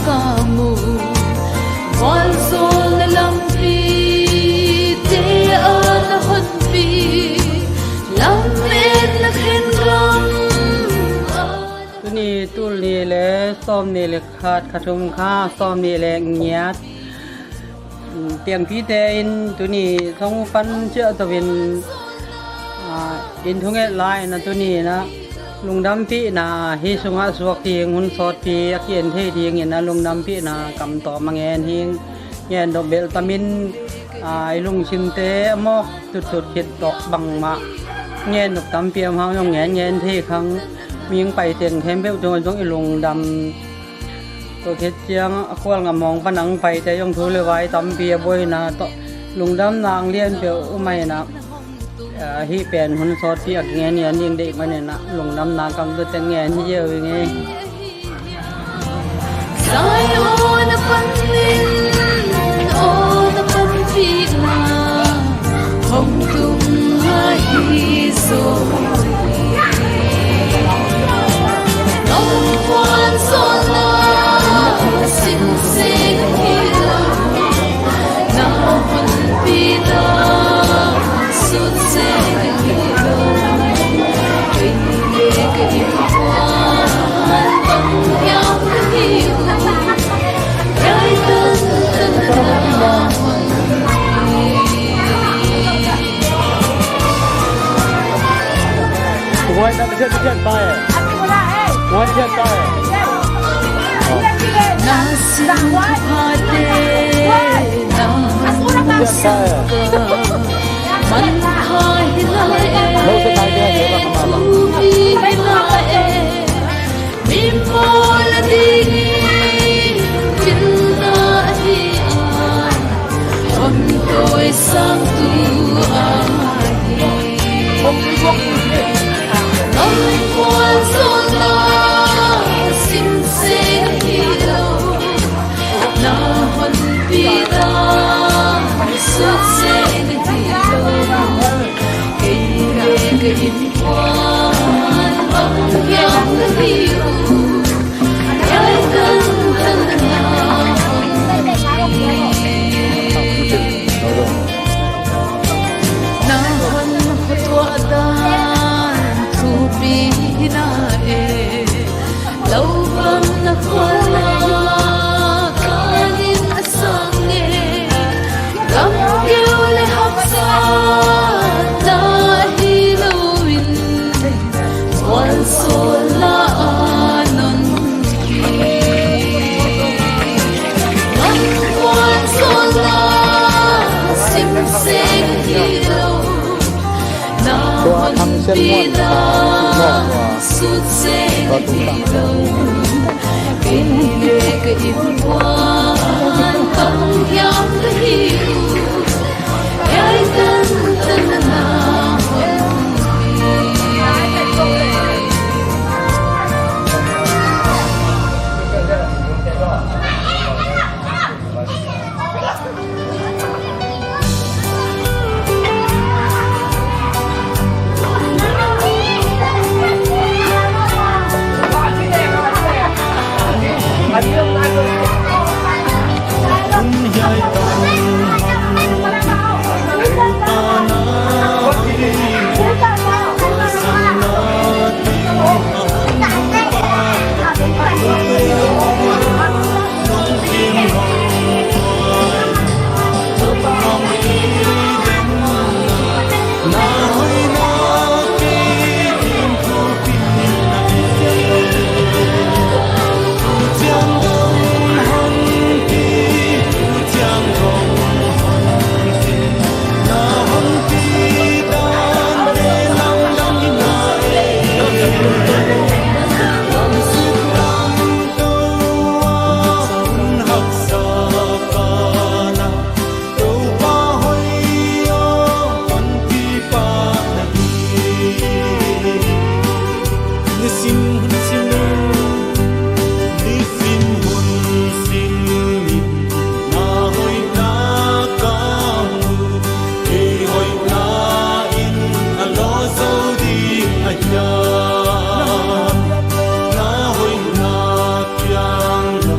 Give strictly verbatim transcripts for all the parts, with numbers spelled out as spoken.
Ka mu, mualzawlna lampite a na honpi, lametna khenram a. Tuni tul nih le sawm nih le khat, kha thum kha sawm nih le ngiat. Tiangpite in tuni song pan ciah to in, ah, in thunget lai na tuni na lungdampihna hi sungah suak ding hun sawtpi a ki-en thei dingin a lungdampihna kam tawm a ngen hi. Ngen dok belh tamin, ah, i lungsimte a mawk tuttut khit tawh bangmah ngen dok tampi om hang zong ngen ngen thei khang. Mihing pai teng khempeuh tungah zong i lungdam. Tua khit ciang a khual ngam hong pan ang paite zong thu le vai tampi a buaina tawh lungdamna ang lianpeuh um a hi na. Ah, hih pen hun sawtpi a kingen hi a ning deih manin ah lungdamna kam tua teng ngen hi ziau hi ngei. Zion a panin aw na panpihna hong tung ahi zo. Nong puan sawlna sinsing hi lo, na honpina sut seng hi lo. Kei le ka innkuan bang hiam ka hi uh. Lai tantan na hon hi. Why not? Just get by it. Why just by it? Na sin phate na sangka man kha hi lai e, thu hi lai e. Mimawl a ding in pilna ahi a, hon tawi sangtu ahi. Nong puan sawlna sinseng hi lo, na honpina sut seng hi lo. Kei le ka innkuan bang hiam ka hi uh. Lai tantan na hon hi. Na hon khuatuah dan thupi hi na e. Lo bang na khuana kanin a sang e. Gam keu le haksa na hi loin, puan sawlna a non hi. Nong puan sawlna sinseng hi lo, na honpina sut seng hi lo. Kei le ka innkuan bang hiam ka hi uh. Lai tantan na hon hi. Topa hoih aw, honpipa na hi. Nisim hun simin, nisim hun simin na hoihna ka mu. Kei hoihna in a lawh zo ding a hiam? Na hoihna piang lo.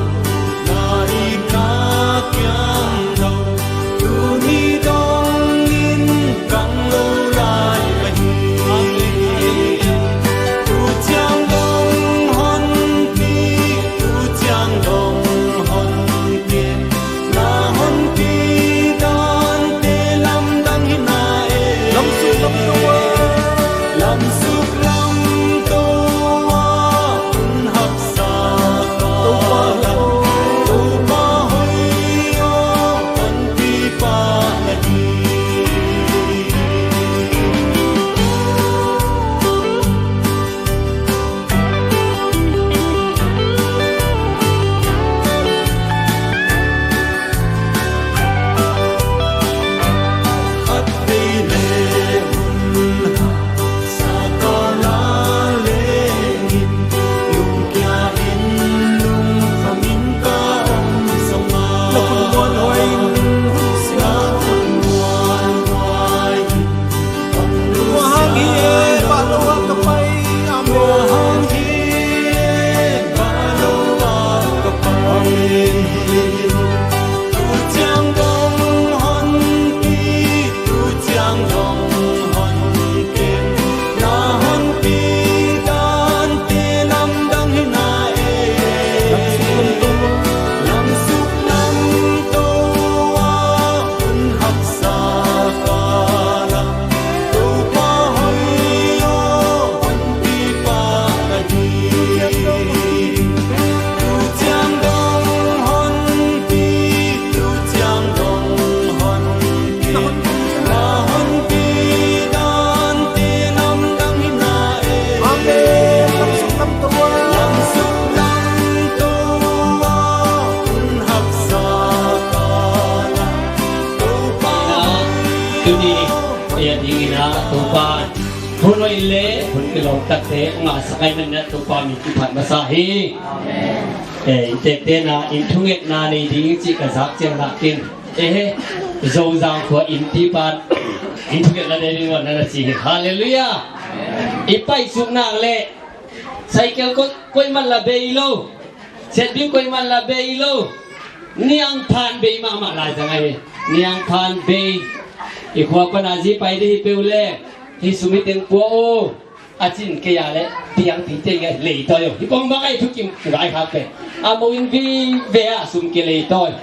Le hun kilawm takte ngahsak ai man na Topa min kiphat masa hi. Eh, inntekte na inn thungetna nei ding cih ka zak ciang nakin, eh, he, Zozang khua innpi pan inn thungetna nei ding wan na na ci hi. Halleluiah. I paisuk nak le cycle koih, koih man la bei lo. Siatbing koih man la bei lo. Niangphan bei mahmah lai zang ai ve. Niangphan bei. I khua pana zi pai dih hi peu le, hi sum hi teng pua o, a cin kei a le, piang pi teng a leitawi o. Hi kong bang ai thukim ngai khak pe. A mo in vi ve a sum kei leitawi.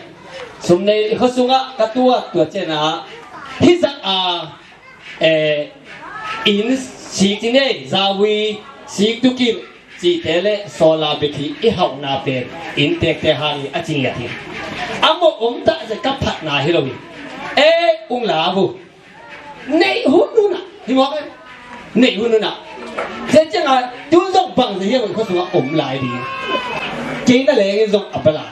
Sum nei kho sungah ka tuat tuat cen a, hi zak a, eh, inn sik ci nei, zawi sik tukir cihte le solar battery i hauhna pen inntekte hang hi a ci ngiat hi. A mawh om tak zia ka phatna hi lo hi. Eh, ung la bu. Neih hun hun ah hi mawk em. Neih hun hun ah. Zia ciang a tu zong bang zia hiam khuasung ah om lai ding. Kei na leng in zong a bala.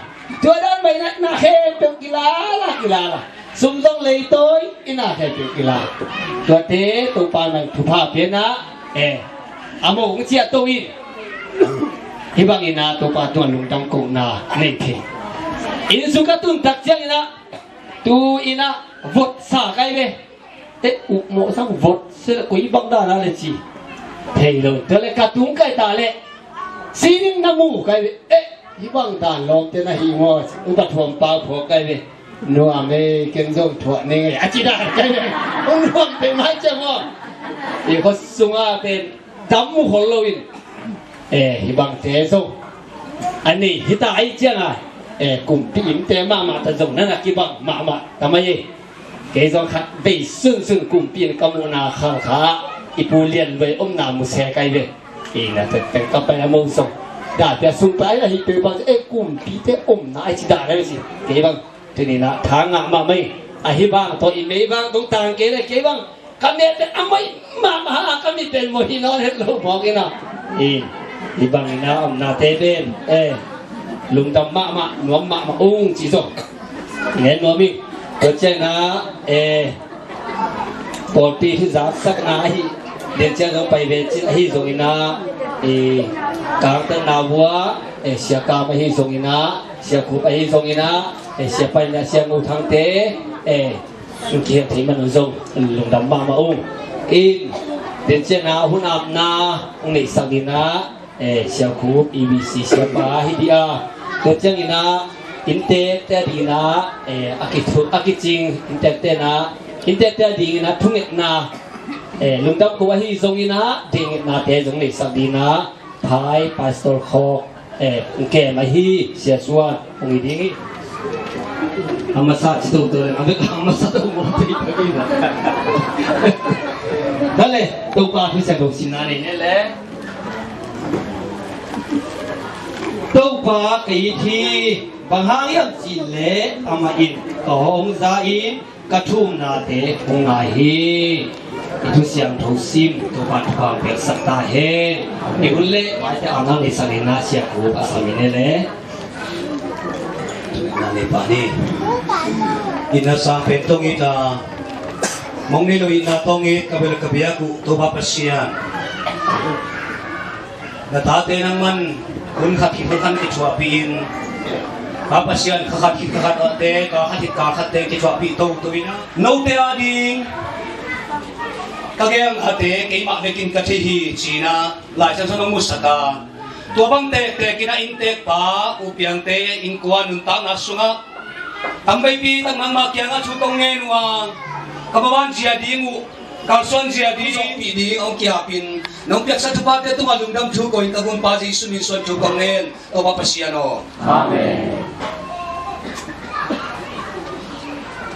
Tua dan bai na, na khempeuh kilala, kilala. Sum zong leitawi, i na khempeuh kilala. Tuate Topa nang thupha pian a, eh, a mawh hong ciah to in. Hi bangin a Topa tuan lungdam kohna nei thei. Inn sung ka tun tak ciangin a, tu in a vot sa kai ve. Eh, uh mawh sang vot se le koi bang dan a le ci. Thei lo, tua le ka tung kai ta le. Sining na mu kai ve. Eh, hi bang dan lawmte na hi maw. Upa thuam pa phuak kai ve. Nuam e, ken zong thuah ning e. A ci dan kai ve. Ung nuam pe mai ciang maw. I khuasung a pen dam mu khol lo in. Eh, hi bangte zong a nei hi ta ai ciang a, eh, kumpi innte mahmah ta zong na na kibang mahmah ta mai e. Kei zong khat vei sunsun kumpi in ka muhna khal kha i pu lian vei omna mu se kai ve. I na pek pek ka pai a mo zong. Da pia sung pai la hi pe bang, eh, kumpite omna ai ci da na ve ci. Kei bang tuni na tha ngah mahmah e. A hi bang tawh i mei bang tung tang kei le kei bang ka met pen a moi mahmah a, ka mit pen moi hi nawn het lo mawk in a. I, i bang in a omnate pen, eh, lungdam mahmah, nuam mahmah ung ci zong. Ngen nuam ing. Tua ciang in a, eh, pawlpi hi zaksakna ahi. Den ciang zong pai ve cin ahi zong in a, eh, kangtanna vua, eh, Sia Kam ahi zong in a, Sia Khup ahi zong in a, eh, Sia Pai in a, Sia Ngu Thangte, eh, Hong kihiat thei man un zong lungdam mahmah ung. In, den ciang a hun apna hong neihsak ding a, eh, Sia Khup, E B C siapa hi dih a. Tua ciangin a, inntekte a dingin a, eh, a kithu-, a kicing, inntekte na, inntekte a dingin a thungetna, eh, lungdam ko ahi zongin a, deingetnate zong neihsak ding a, Phai Pastor Khawk, eh, kem ahi, Sia Suan, hong hi ding hi. A masa ci toto le, a bek a masa to mo te hi. Dale, Topa thu Sia Khup simna nei ne le. Topa ka it hi, bang hang hiam cih leh amah in ka hong za in, ka thumnate hong ngai hi. I thu siangtho sim, Topa thupha hong piaksak ta hen. I hun le maite a nang i sang in a Sia Khup a sam in e le. Na nei pah ni. Inn a sang pen tong it a, mong nei lo inn a tong it, ka bel ka biak uh Topa Pasian. Na tate nangman hun khat khit khat kithuahpih in, ka Pasian kha khat khit khat te, ka khat khit ka khat te kithuahpih toto in a, note a ding ka gel ate keimah vekin ka thei hi ci-in a Lai Siangtho nong musak a, tua bang tektek in a inntek pa U Piangte innkuan nuntakna sungah tamveipi tak nangmah kiangah thu kong ngen uh a, ka maban zia ding uh, kalsuan zia ding, sawpih ding hong kiapin, nong piaksak thuphate tungah lungdam thu ko in ka Gumpa Jesuh min suang thu kong ngen, Topa Pasian aw. Amen.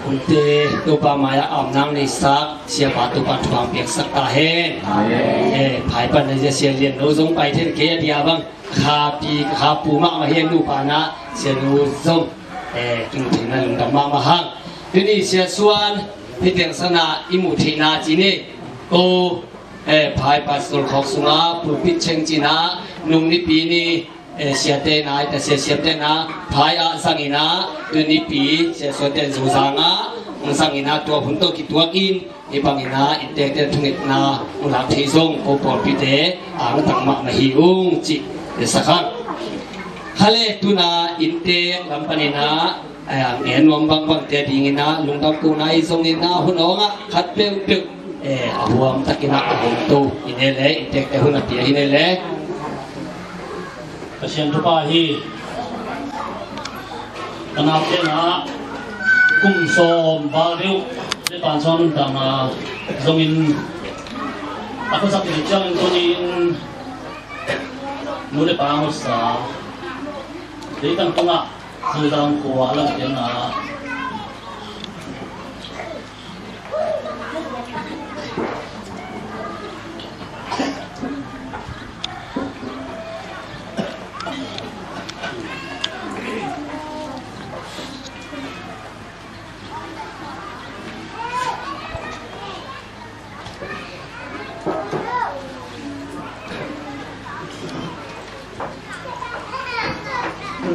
Hunte Topa mai-ah a om nang neihsak siapa Topa thupha hong piaksak ta hen. Amen. Eh, phai pan na zia Sia Lian Lo zong pai then kei a dia bang. Khapi, khapu mahmah hi a nupa na, Sia Nu zong, eh, tung thei na lungdam mahmah hang. Tuni Sia Suan, hih teng sana i muh theihna ci ni. Ko, eh, phai Pastor Khawk sunga, pulpit cheng cina, nung nipi ni, eh, siate na, ita sia siamte na, phai ah zangina, tuni pi, Sia Suante Zozanga, zangina, tua hun to kituak in, Hih bangin ah inntekte thungetna mu lak thei zong ko pawlpite angtang mahmah hi ung cih i sa khang. Khale tuna inntek lam panin ah, eh, a ngen nuam bangbangte dingin ah lungdam kohna i zongin ah hun awngah khat peuhpeuh, eh, a huam takin ah a hong to i ne le inntekte hun a pia hi ne le. Pasian thupha hi. Ka naute na kum sawm val deuh le pan sawm nuntakna zongin a khuasak ni ciangin tunin nu le pa ngotsa leitang tungah Zuzam khua a lampianna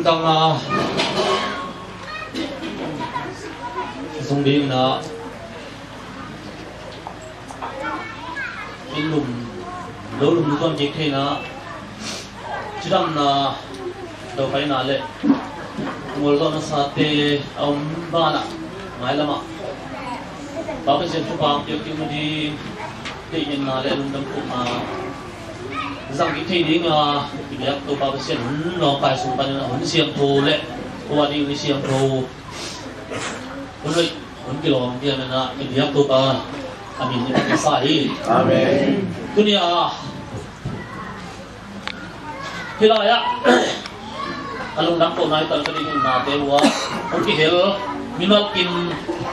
Tang a zung ding na in lum lo lum tuan kik theihna cidamna dopaina le mualdawnna sate a om banah mailamah Pa Pasian thupha piak ding ding teitna le lungdam khupna zang kik thei dinga i biak Topa Pasian hun nawngkai sung panin a hun siangtho le kua ding ni siangtho hun hoih hun kilawm pian a i biak Topa a min i phat sa hi. Amen. Tuni a hih lai-ah a lungdam kohna i tal ka ding nate uh a hong kihel mimal kim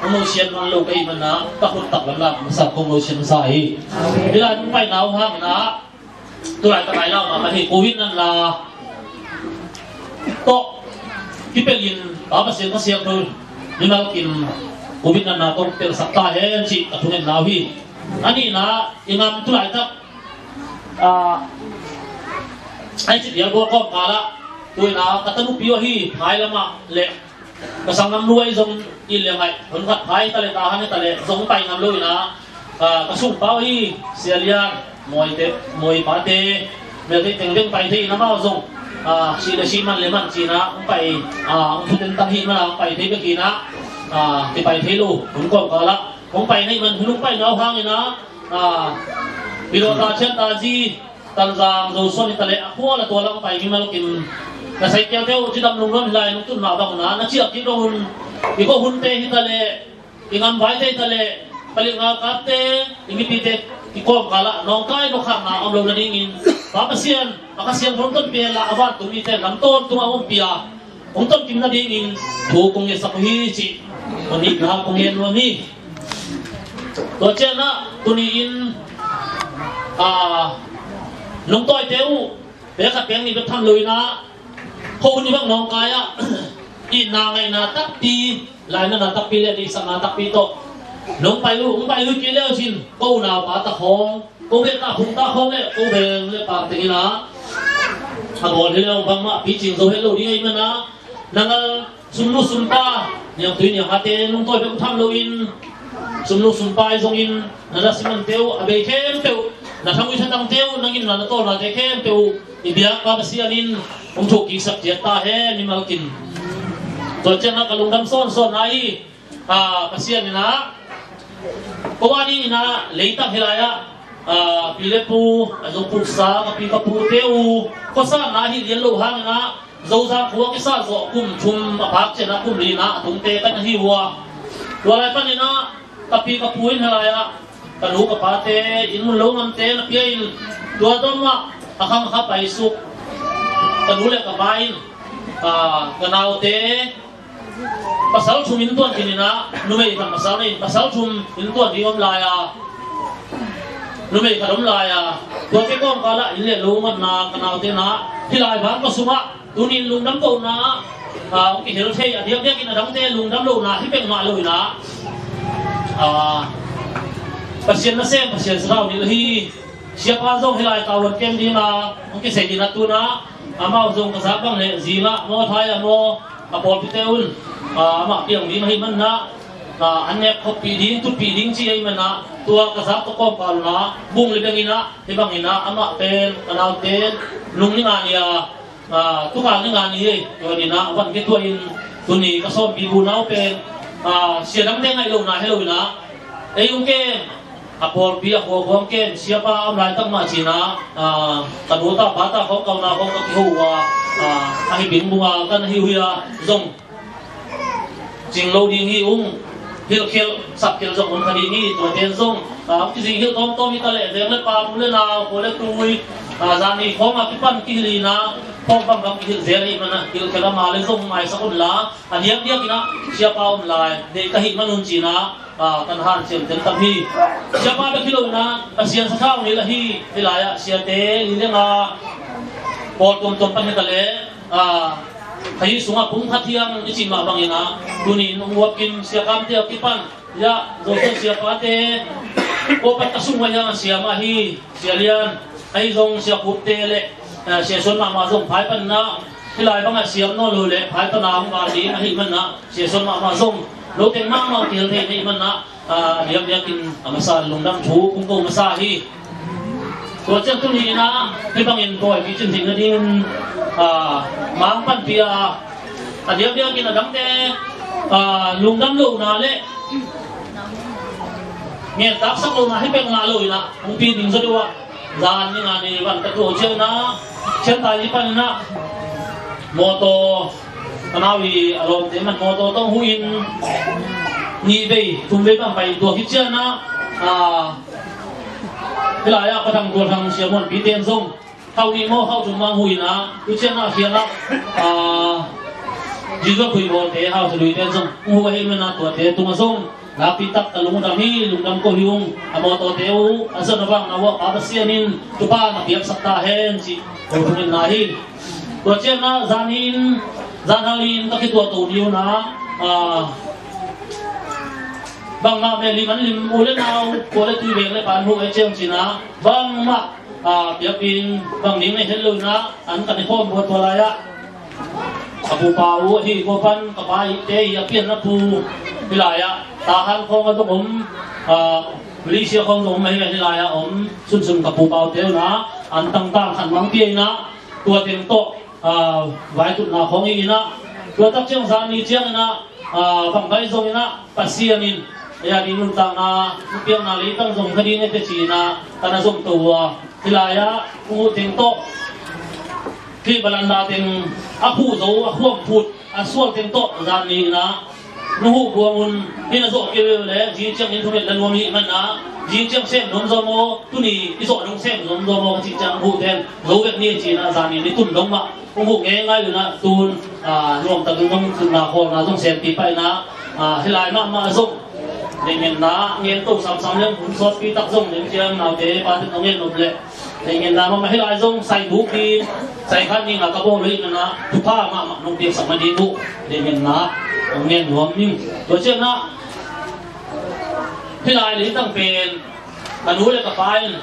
hong nusiat man lo ka hih mana ka khut tak lamlam masa kong nusiat masa hi. Hih lai hong paina uh hangin ah tulai ka nai lau mah ka hi covid natna tawh kipelin Pa Pasian ka siangtho mimal kim covid natna kong pelsak ta hen cih ka thungetna uh hi. A nihna i ngam tulai tak a, ai cih dial bua kawmkal ah tuina ka tanupi uh ahi phai lamah le ka sanggam luai zong i liangai hun khat phai ta le ta han ta le zong pai ngam lo ina, a, ka sungpau hi Sia Lian Mawi te, Mawi pate mel te teng veng pai thei ina mau zong, a, si le si man le man cina hong pai, a, hong thuten tang hi mana hong pai thei bek ina, a, ti pai thei lo hun kawmkal ah hong pai nei man hun hong pai nau hang ina, a, Pilawta Chianta Zi Tanzang Zo Suan hi ta le a khua la tua lang pai mimal kim na sai kial teu cidam lungdam hi lai nung tun mah bang na na ciak kik dong hun i ko hun te hi ta le i ngam vai te hi ta le palik ngal kap te i mipi te i kawm kal ah nawngkai nawkhakna om lo na dingin Pa Pasian a ka siang thong ton pia la a van tung i te lam ton tung a om pia hong ton kim na dingin thu kong ngetsak uh hi cih hong nihna kong ngen nuam hi. Tua cianah tuni-in, a, nungtawite uh pek khat pek nih bek tham loinah kho hun i bang nawngkai ah itna ngaihna takpi, lainatna takpi le deihsakna takpi tawh nong pai uh, hong pai uh kik leu cin ko unaupa ta khawng ko bek ta phung ta khawng le ko beng le pang tengin ah a bawl hi lo bangmah picing zo het lo ding ahih manah na ngal sumnu sumpa niangtui nianghate nungtawi bek tham loin sumnu sumpa i zongin na lasiman teu a bei khempeuh na thangui thatang teu nangin na na tawlnate khempeuh i biak Pa Pasian in hong thuk kiksak ciat ta hen mimal kin. Tua cianah ka lungdam sawnsawn na hi. A, Pasian in ah ko a dingin ah leitang hi lai ah, a, pi le pu a zong puksa ka pi ka pute uh khuasanna hi lian lo hangin ah Zozang khua kisa zawh kum thum a phak cianah kum lina a tungte kan hi uh a. Tua lai panin ah ka pi ka pu in hi lai ah ka nu ka pate inn mun lo ngamte na pia in tua dong ah a khang kha paisuk ka nu le ka pa in, a, ka naute pasal thum in tuan khin inah numei khat pasal nei in pasal thum in tuan ding om lai a numei khat om lai a tua kei kawmkal ah inn le lo ngamna ka naute na hi lai bang ka sungah tunin lungdam kohna ah, a, hong kihel thei a diakdiakin a dangte lungdam lohna hi pek mah lo inah, a, Pasian nasem Pasian sathau nih la hi. Siapa zong hi lai ka uan kem ding a hong kisei ding a tuna amau zong ka zak bang le zingah maw thai a maw a pawlpite un, a, amah piang ding ahi manna An nek khoppih ding, tutpih ding ci ahih manin ah, tua ka zak tawh kawmkal un ah bung le beng in ah, hih bangin ah amah pen ka naute nung ni nga ni a, tukal ni nga ni hi. Tua ni in ah van kituah in tuni ka sawmpi bu nau pen sia dangte ngaih lohna hi lo in ah, ei ung kem, a pawlpi a khuakhua ung kem, siapa a om laitak mah ci in ah, ka nu ta pa ta khawng, ka u na khawng ka kiho uh a, ahi bing bung a ka na hi uh hi a, zong cing lo ding hi ung. Hilhkhialh sapkhialh zong om kha ding hi. Tuate zong kizing hilh tawmtawm hi ta leh, veng le pam, u le nau, khua le tui, zan ni khawng a kipan kihilh in ah, khawng bangkam kihilh zel ahih manin ah, hilhkhialh a ma le zong maisak un la, a diakdiak in ah siapa om lai deih ka hih man un ci in ah, kan hanciam tentan hi. Siapa bek hi lo in ah Pasian sathau ni la hi. Hih lai-ah siate li le nga, pawl tuamtuam pan hi ta leh, ka hih sungah pumkhat hiam i cih mah bangin ah, tuni in hong uap kim, sia kamte a kipan, ya, Zosuan siapate, kua pan ka sung mah hiam a siam ahi, Sia Lian, ahi zong Sia Khupte le Sia Suan mahmah zong phai pan in ah, hih lai bangah siam nawn lo leh phai pan a hong gal ding ahih manin ah, Sia Suan mahmah zong lo teng mahmah kihel thei ahih manin ah, a diakdiakin a masa lungdam thu kong ko masa hi. Tua ciang tuni in ah hih bangin pawi picin theih nadingin mang panpih a, a diakdiakin a dangte lungdam lohna le ngentaksak lohna hi pek ngah lo in ah hong pi ding zaw deuh ah, zan ni nga ni van ka tuah uh ciangin ah, Chiantai ni panin ah mawtaw, ka nau i a lawmte man mawtaw tawh huh in, nih vei thum vei bang pai tuak hi ciangin ah, hih lai-ah Pa Thang, Tual Thang, Sia Muan Pi ten zong hau nih maw hau thum mang huh in ah, tu ciangin ah khial ah, Jesuh Khuibawlte, Hau Tha Lui ten zong huh ahih manin ah, tuate tungah zong nakpi tak ka lungdam hi, lungdam ko hi ung. A mawtawte uh a zon a vak na uh ah Pa Pasian in thupha na piaksak ta hen cih ko thungetna hi. Tua ciangin ah zan ni in, zan hang ni in ka kituahto ding un ah, bangmah meh lim an lim, u le nau, khua le tui, veng le pam an huh ahih ciang ci in ah, bangmah piakpih in bang ding na het lo in ah, an ka ne khawm buat tua lai-ah ka pupa uh ahi kua pan ka pa ihte ih a pianna pu, hih lai-ah Tahan khawng a zong om, Malaysia khawng zong om ahih, hih lai-ah om sunsun ka pupaute un ah an tangtang khat mang pia in ah, tua teng tawh vaitutna khawng hi in ah, tua tak ciang zan ni ciangin ah, bang vai zongin ah Pasian in ei a ding nuntakna, piakna leitang zong kha ding e te ci in ah ka na zong to uh a, hih lai-ah hong huh teng tawh hih balanda teng a khuh zo, a khuam phut, a sual teng tawh zan ni in ah nong huh buang un. Hih na zawh kei uh leh zing ciang in thunget la nuam ahih manin ah, zing ciang sem nuam zaw maw, tuni i zawh dong sem nuam zaw maw ka cih ciang, huh teng zo bek ni ci in ah zan ni in i tun dong mah hong huh ngeingai un ah, tun nuamtak in zong tunna khawlna zong sempih pah in ah, hih lai mahmah zong deih ngenna ngen to samsam leng hun sawtpi tak zong lim ciang naute pate nong ngen nop leh, deih ngenna mahmah hih lai zong sai buk ding, sai khat ding a ka bawl ahih manin ah thupha mahmah nong piaksak nading uh deih ngenna nong ngen nuam ning. Tua ciangin ah hih lai leitang pen ka nu le ka pa in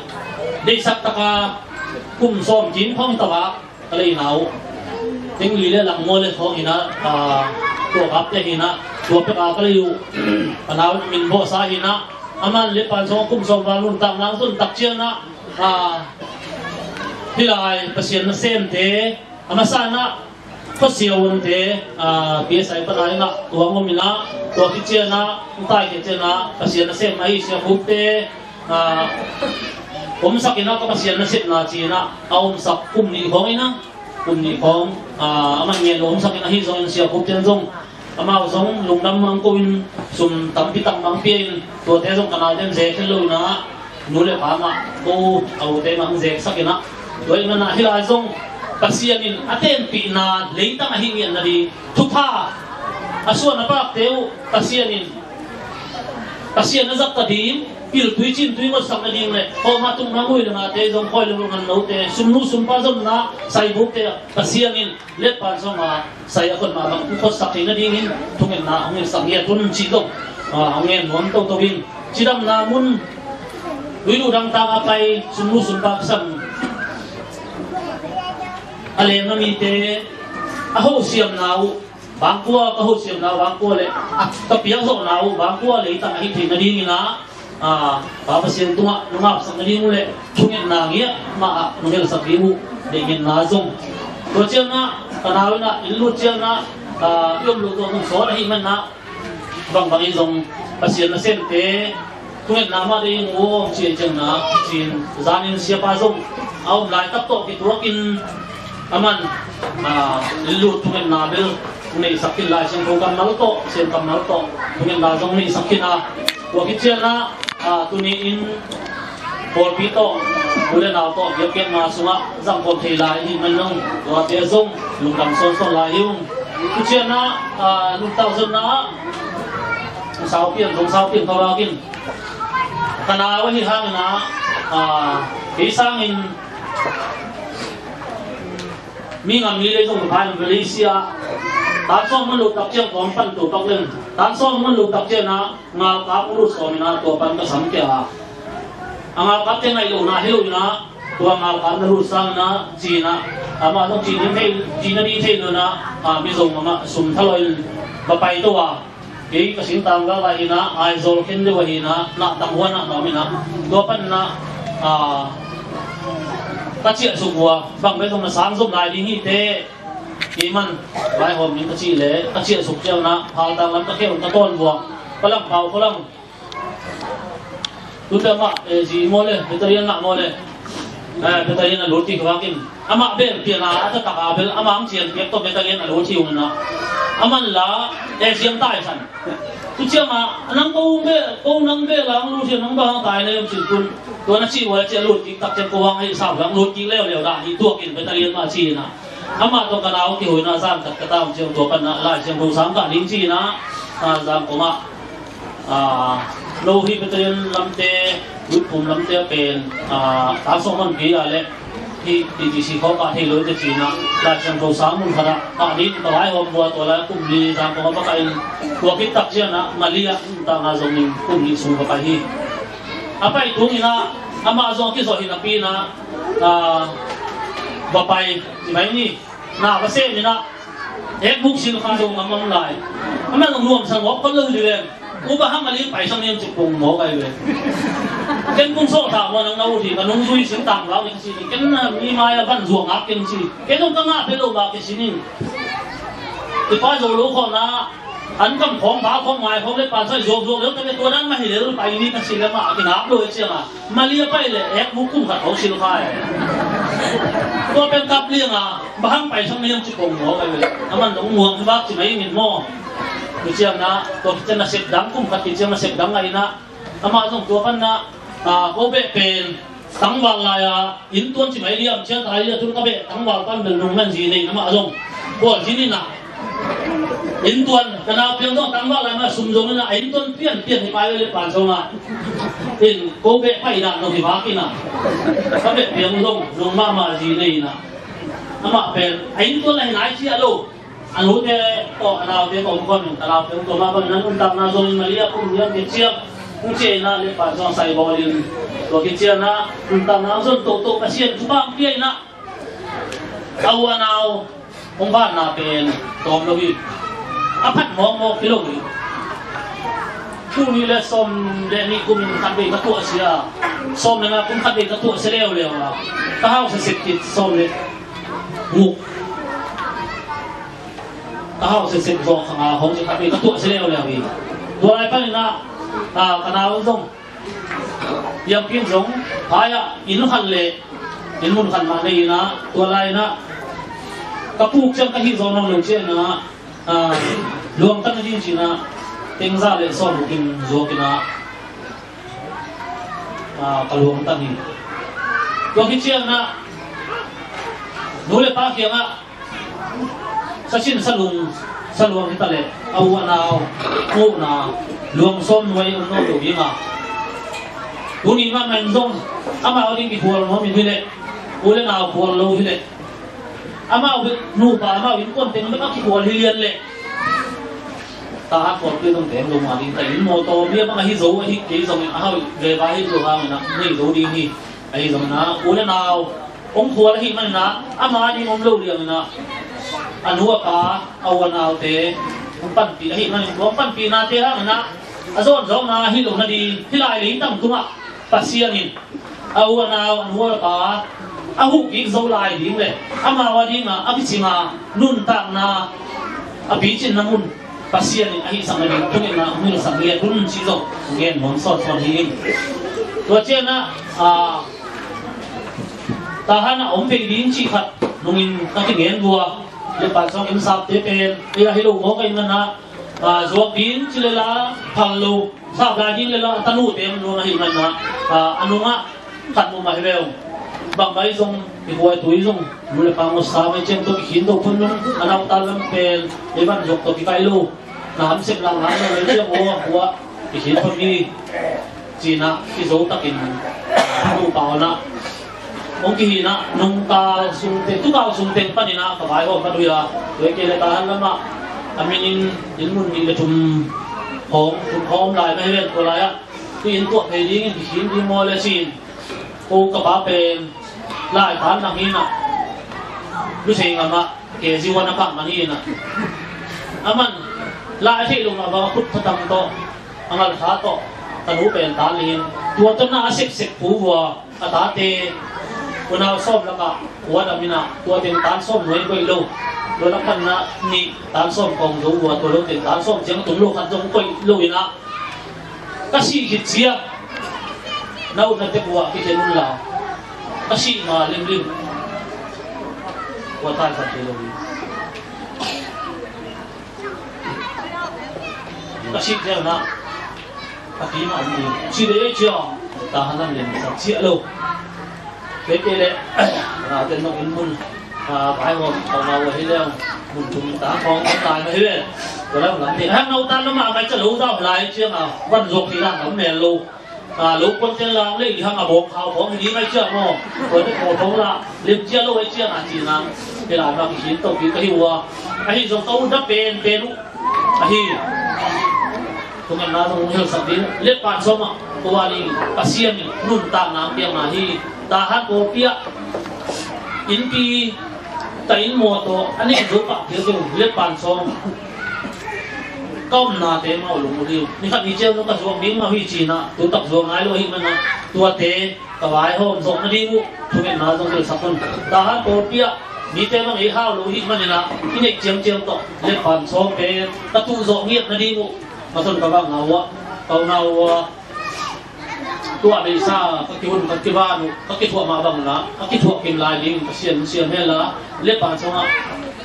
deihsak taka kum sawm kim khawng hi ta a, ka leina uh teng li le lang maw le khawng hi in ah, tua kapte hi in ah, tua pek a ka lei uh ka nau min bawhsa hi in ah, aman le pan sawng a kum sawm val nuntakna zon tak ciangin ah, hih lai Pasian nasemte, a masa in ah Khuasia Uante, P S I pan a i ngah tua hong om in ah, tua khit ciangin ah, hong taikhia ciangin ah Pasian nasem ahi Sia Khupte omsak in ah, ka Pasian nasepna ci in ah a omsak kum nih khawng in ah, kum nih khawng, a man ngen lo omsak in ahi zongin Sia Khupte in zong, amau zong lungdam mang ko in, sum tampi tak mang pia in, tuate zong ka naute in ze khin lo in ah, nu le pa mah ko, a ute mah hong zeksak in ah, tua ahih manin ah hih lai zong Pasian in a tenpihna leitang a hih ngiat nading thupha, a suan a pakte uh Pasian in, Pasian a zat ta ding, piltui cintui ngotsak nading le, kawmah tung mangui le ngate zong, khawi le ngan note, sumnu sumpa zonna, saibukte ah Pasian in letpan sawng a sai a khot mahmah hong khotsak theih nadingin thungetna hong hilhsak ngiat un cih zong hong ngen nuam toto in, cidamna mun, tuilu dangtak a pai sumnu sumpa kisam a lengna mite a hosiamna uh Bangkua ka hoih siamna, bangkua le a ka piakzawhna uh, bangkua leitang a hih theih nadingin ah, a, Pa Pasian tungah nungak sak nading uh le thungetna ngiat mah ah nungel sak ding uh deih ngenna zong. Tua ciangin ah ka nau in ah inn lut ciangin ah, a, i om loh tua hong sawl ahih manin ah bangbang in zong Pasian nasemte thungetna mah deih ing uh ci-in ciangin ah, cin zanin siapa zong a om laitak tawh kituakin aman, a, lut thungetna bel neihsak khin, Lai Siangtho kammal tawh, Pasian kammal tawh thungetna zong neihsak khin a, tua khit ciangin ah, a, tuni in pawlpi tawh, u le nau tawh biakpiakna sungah zangkhawm thei lai ahih manin zong, tuate zong lungdam sawnsawn lai hi ung. Tu ciangin ah, a, nuntak zonna ah, saupian, zong saupian kha vakin, ka nau ahih hangin ah, a, kei sangin mi ngam mi lei zong ka phai Malaysia, tan sawm man lo tak ciang kawm pan to pak leng, tan sawm man lo tak ciang ah, ngalkap lut sawm in ah tua pan ka sam kia a. A ngalkapte ngaih lohna hi lo in ah, tua ngalkap na lut sangin ah ci-in ah, amah zong cih nading thei, cih nading thei lo in ah, a, Mizo gam ah sum thalawh in va pai to a. Kei ka singtang gah vai in ah, Aizawl khen deuh ahi in ah, nahtang huan ah na om in ah, tua pan in ah, a, ka ciahsuk uh a, bang bek zong na sang zom lai ding hi teh. Kei man vaihawm ning ka cih leh, ka ciahsuk ciangin ah, Phaltang lam ka kheu in ka tawn uh a, Palang Pau khualang. Tute amah, eh, zi maw le, battalion ngah maw le. Eh, battalion a lut hi vakin, amah bel pian a, a taktak a bel amah ang cian piak tawh battalion a lut hi ung in ah, aman la, eh, siam tai san. Tu ciangin ah, nang ko bel, ko nang bel ang lut hi, nang bang tai ne, ci tun. Tua na ci uh a, ci a lut kik tak ciang ko hang ahi sau, ang lut kik leuleu dah hi, tuakin battalion mah ci in ah. Amah tawh ka nau kihoina zan khat ka tam ciang, tua pan ah Lai Siangtho sang kah ding ci in ah, a, Zangkong ah, a, lo hi battalion lamte, Lutphum lamte a pen, a, tan sawm man kei a le hi, P T C khawng kah thei lo hi te ci in ah, Lai Siangtho sang mun khat ah kah ding ka vaihawm uh a, tua lai kum li Zangkong ah va kah in, tua khit tak ciang ah Mali ah nuntakna zong in kum li sung va pai hi. A pai tung in ah, amah zong a kizawh hi napi in ah, a, va pai ci mai ni. Na va sem in ah, ekbuk silkha zong a mang lai. Amah zong nuamsa ngawk khol lo hi leng. U, bang hang a li pai sang niam cik pong mawk ai ve. Ken kung sawh ta maw, nang na ut hi, ka nungzui singtang lau ni ka ci ni. Ken na mi mai a van zuak ngak ken ci. Ken zong ka ngah phet lo mah ka ci ni. I pa zo lo khawm na, an kam khawng, ba khawng, ngai khawng le pan sai zuak zuak lel ka ve, tua dan mah hi lel pai ni ka ci le mah a kinap lo e ciang a. Mali a pai le ekbuk kum khat hong silkha e. Tua pen kap liang a, bang hang pai sang niam cik pong mawk ai ve. Aman dong muang hi bak ci mai ing in maw. Tua ciang na, tua khit ciang na sep dang, kum khat khit ciang na sep dang ngai na. Amah zong tua pan na, a, ko beh pen tangval lai a, inntuan ci mai liam ciang tai liam tun ka beh tangval pan bel nung man zi nei na, amah zong. Bual zi ni na. Inntuan, ka nau piang zong tangval lai mah, sum zong in a, a inntuan pian pian hi pai le pan zong a. In ko beh pai dah nong hi bak in a. Ka beh piang zong, nong mahmah zi nei in a. Amah pen, a inntuan lai hi nai cia lo. A nute tawh, a naute tawh, kong kawm in, ka naute tawh, mah bang in a nuntakna zong in Mali a kum lian kiciang. Kong cia in a le pan zong sai bawl in. Tua kiciang a, nuntakna zong tawh tawh Pasian thupha pia in a. A u a nau hong vanna pen tawm lo hi. A phat mawkmawk hi lo hi. Kum nih le sawm le nih kum in khat vei ka tuah sia. Sawm le nga kum khat vei ka tuah sia leuleu a. Ka hau sesep khit sawm le guk. Ka hau sesep zawh kha nga hong sia khat vei ka tuah sia leuleu hi. Tua lai panin ah, ah, ka nau zong Piangpin zong, phai ah, inn khat le inn mun khat mah nei in ah, tua lai in ah, ka puk ciang ka hih zaw nawn lo ciang in ah, ah, luangtan a ding ci in ah, teng za le sawm uk in zuak in ah, ah, ka luangtan hi. Tua khit ciang in ah, nu le pa kiangah, Sa sin sa lung, sa luang hi ta leh, a u a nau, a u a nau, luang sawm nuai om nawn lo ding a. Tuni mahmah in zong, amau ding kikhual nuam in hi leh, u le nau khual lo hi leh, amau nupa, amau innkuan teng bek a kikhual hi lian leh, ta a khual pi zong teng lo mah ding ta in, mawtaw bia bang ahi zo, ahi kei zong in, a hau veva hi zo hang in a, nei zo ding hi. Ahi zongin ah, u le nau hong khual ahih manin ah, ama ding om lo liangin ah, a nu a pa, a u a naute hong panpih ahih manin, tua hong panpihnate hangin ah a zawnzawhna hi lo nading, hih lai leitang tungah Pasian in a u a nau, a nu a pa a huh kik zo lai ding le amau a dingah a kicing a nuntakna a picinna mun Pasian in a hihsak nading thungetna hong hilhsak hi a, tun cih zong ngen nuam sawnsawn hi ing. Tua ciangin ah, a, Tahan a om vei ding cih khat nungin ka kingen vua. Lepan sawng inn sapte pen ei ahi lo maw, ka inn manah, a, zuak ding ci lela phal lo, sap lai ding lela a tanute om lo ahih manah, a, a nungah khat mu mah hi veu. Bang mai zong i huai tui zong nu le pa ngawsa mai ciang tawh kikhin to phun nung a nautan lam pen ei van zuak tawh kikaih lo. Na hamsek lah ngai lo le ciang aw, hua i khin phot hi. Cinah kizo takin a nu pa honah hong kihinah nungkal sungteng, tukal sungteng paninah ka vaihawm ka dui a, tua kei le Tahan lamah a minin inn mun nih le thum hawm, thum hawm lai mah hi ven. Tua lai-ah tu inn tuah thei dingin kikhin ding maw le cin, ko ka pa pen lai tan dang hinah lusei ngamah ke ziuan a kah man hinah, aman lai a theih lo mah bang a khut thatang tawh a ngalkha tawh ka nu pen tan lihin, tua tawh na a sepsep pu vua. A tate unau sawm lakah kua dam inah tua teng tan sawm nuai koih lo. Tua lak panna nih tan sawm kawng zo vua, tua lo teng tan sawm ciang tung lo khat zong koih lo inah ka sih khit ciang na utna tek uh ah kikhen un la, ka sih ma limlim. Tua tai khat thei lo hi. Ka sih ciang na ka ti ma om ding si dei ciang Tahan lam len sa ciah lo. Kei kei le na ten nok in mun a bai hom kau na wa hi leng mun tum ta khong tai ma hi le. Ko lam lam ti hang nau tan lam a mai ca lo dau lai ciang a van zok ti na ngam mel lo. A, lo kuan ten lang le i hang a bawk khau khawng hi ding ai ciang maw? Kuan te khawng khawng la lem cia lo ai ciang a ci nang. Te la ma kikhin to pi ka hi ua. Ahi zong ka ut na pen pen uh ahi. Tung an na zong hel sak ding le pan sawm ah tua ni Pasian in nuntakna piang na hi. Tahan ko pia. Innpi ta inn maw tawh a nih zo pah kei kei le pan sawm. Ka omnate mah uh lung uh hi uh. Ni khat ni ciang ka zuak ding mah uh hi cinah tu tak zuak ngai lo ahih manah tuate ka vaihawm zawh nading uh thungetna zong hilhsak un. Tahan pawlpi ah mite bang ei hau lo ahih maninah i neih ciamciam tawh le pan sawm pen ka tuh zawh ngiat nading uh. Ka thon ka vang na uh ah ka uh na uh ah. Tua beisa ka kihun ka kivan uh ka kithuah mah bangin ah ka kithuah kim lai ding Pasian siam hen la le pan sawngah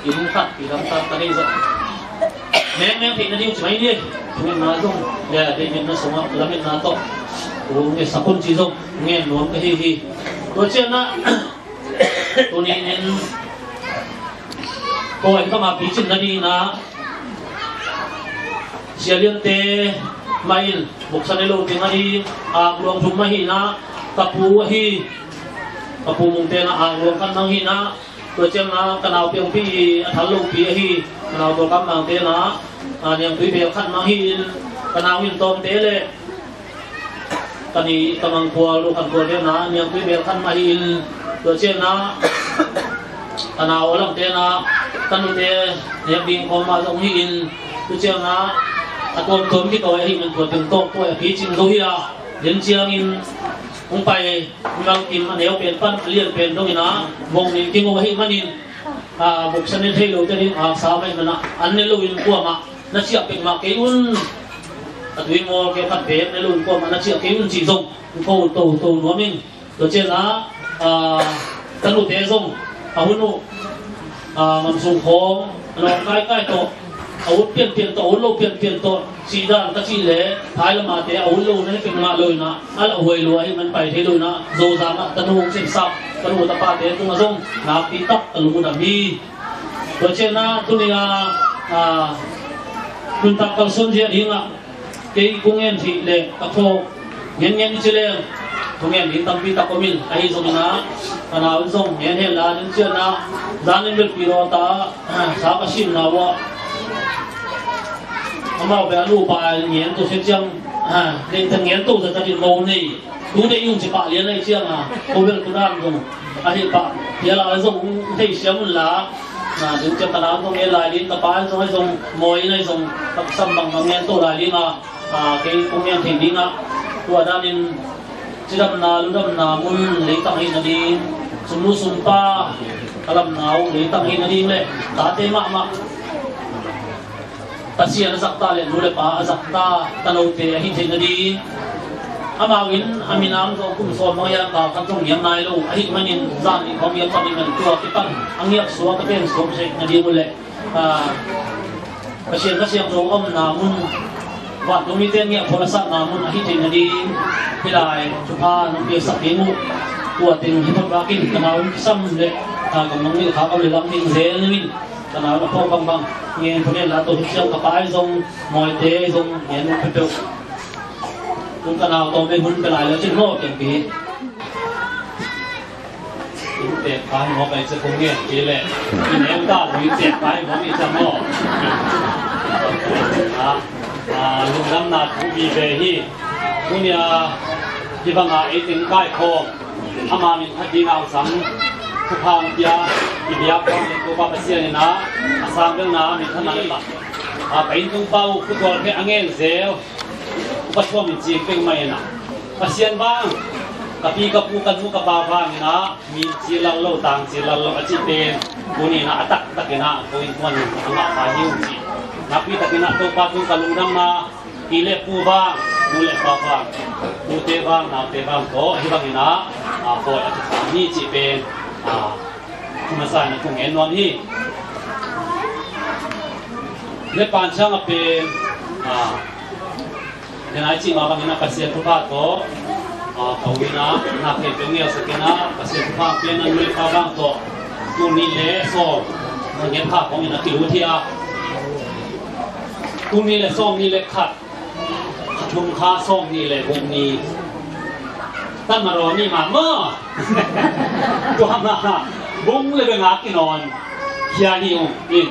inn khat kilamtang ka nei zawh. Mengmeng theih nading uh ci mai ni. Thungetna zong le deihmetna sungah lametna tawh kong ngetsak un ci zong ngen nuam ka hi hi. Tua cianah tuni in kong en bangah picin nadinah Sia Liante mah in voksa ne lo ding ahi. Akluang thum mah hinah ka pu ahi. Ka pu mungte na akluang khat mang hinah tua ciangna ka nau piangpi a thal lopi ahi. Ka nau tawlkam mangte na niangtui bel khat mang hi in ka nau hin tawmte le ka ni ka mangkual lo khankual deuh na niangtui bel khan mah hi in tua ciangna ka nau a langte na ka nute niak ding khawng mah zong hi in tua ciangna a tuamtuam kitawi ahi man tua teng tawk tuai a picing zo hi a. Len ciangin hong pai mimal kim a neu pen pan a lian pen dongin a vong nih kingo ahi manin a voksa ne thei lo te ding a sa mai mana an ne lo in kuamah na ciah pek mah kei un. A tui mawl kei khat pek ne lo in kuamah na ciah kei un cih zong ko to to nuam in. Tua ciangin ah ka nute zong a hun uh ah mamsung khawng a nawng kaikai tawh a ut pianpian tawh a ut lo pianpian tawh cih dan ka cih leh phai lamate a ut lo na hi pek mah lo inah a lauhuai lo ahi man pai thei lo inah Zozan ah tanu hong simsak tanu tapate tungah zong nakpi tak ka lungdam hi. Tua ciangin ah tuni a nuntak kalsuan ziah dingah kei kong ngen thih le ka thawk ngen ngen i ci leng kong ngen ding tampi tak om in ahi zongin ah ka nau in zong ngen hen la nin cianah zanin belpi rawta sa ka simna uh ah amau bel a nupa ngen to sia ciang deihta ngen to zat ka din mo nei. Tu deih ung ci pah lian ahi cianga ko bel tu dan zong ahi pah piala zong thei siam un la Na, ding ciang ka nau zong ngen lai ding, ka pa zong, zong mawi na zong, ka sam bang bang ngen to lai ding a, a, kei kong ngen thei ding a, tua danin cidamna ludamna mun leitang hi nading, sumnu sumpa ka lamna uh leitang hi nading le, tate mahmah Pasian a zakta le nu le pa a zakta tanote ahi thei nading. Amau in a minam zong kum sawm bang hiam, kal khat zong niam nai lo ahih manin zan nih khawng hiam pan ih man tua kipan a ngiak suak a pen suak sek nading uh le, a, Pasian ka siangtho omna mun, vantung mite ngiah phual a satna mun ahi thei nading. Hih lai thupha nong piaksak ding uh tua teng hi phot bakin ka nau in kisam le, a, ka mangngilh khak om le lam ding zel ning in. Ka nau a phawk bangbang ngen phunen la to hi ciang ka pa ahi zong, mawite ahi zong ngen uh peuhpeuh. Kum ka nau tawm bei hun pia lai lo cin maw, pianpi. Inntek pa hi maw, pai ciang kong ngen pi le. Inntek ta, inntek pa hi maw, pi ciang maw. A, a, lungdamna thu vive hi. Tunia hih banga ei teng kaikhawm, ama min phat ding a hong sam, thupha hong pia, i biak hong le Topa Pasian in a, a sang belna min phat na le pa. A, ka inntung pa uh khutual khia a ngen zel, upa thuam in cing peuhmah in a. Pasian vang, ka pi ka pu ka nu ka pa vang in a, min cil lal lo, tang cil lal lo a cih pen, tuni in a, a taktak in a, ko innkuan in a ngah pa hi ung ci. Nakpi takin a Topa tung ka lungdamna, pi le pu vang, nu le pa vang, pute vang, naute vang tawh, hih bangin a, a, pawi a kisam hi cih pen, a, thu masa in a thu ngen nuam hi. Le pan ciang a pen, a, den ai cih mah bangin a Pasian thupha tawh, a, ka u in a, na khempeuh ngelsak in a, Pasian thupha pen a nu le pa vang tawh, tul nih le sawm, a nget kha kong in a kilut hi a. Tul nih le sawm nih le khat, kha thum kha sawm nih le bung nih. Tan maraw nih mah maw. Tua mah bung le bengak kinawn khia hi ung in.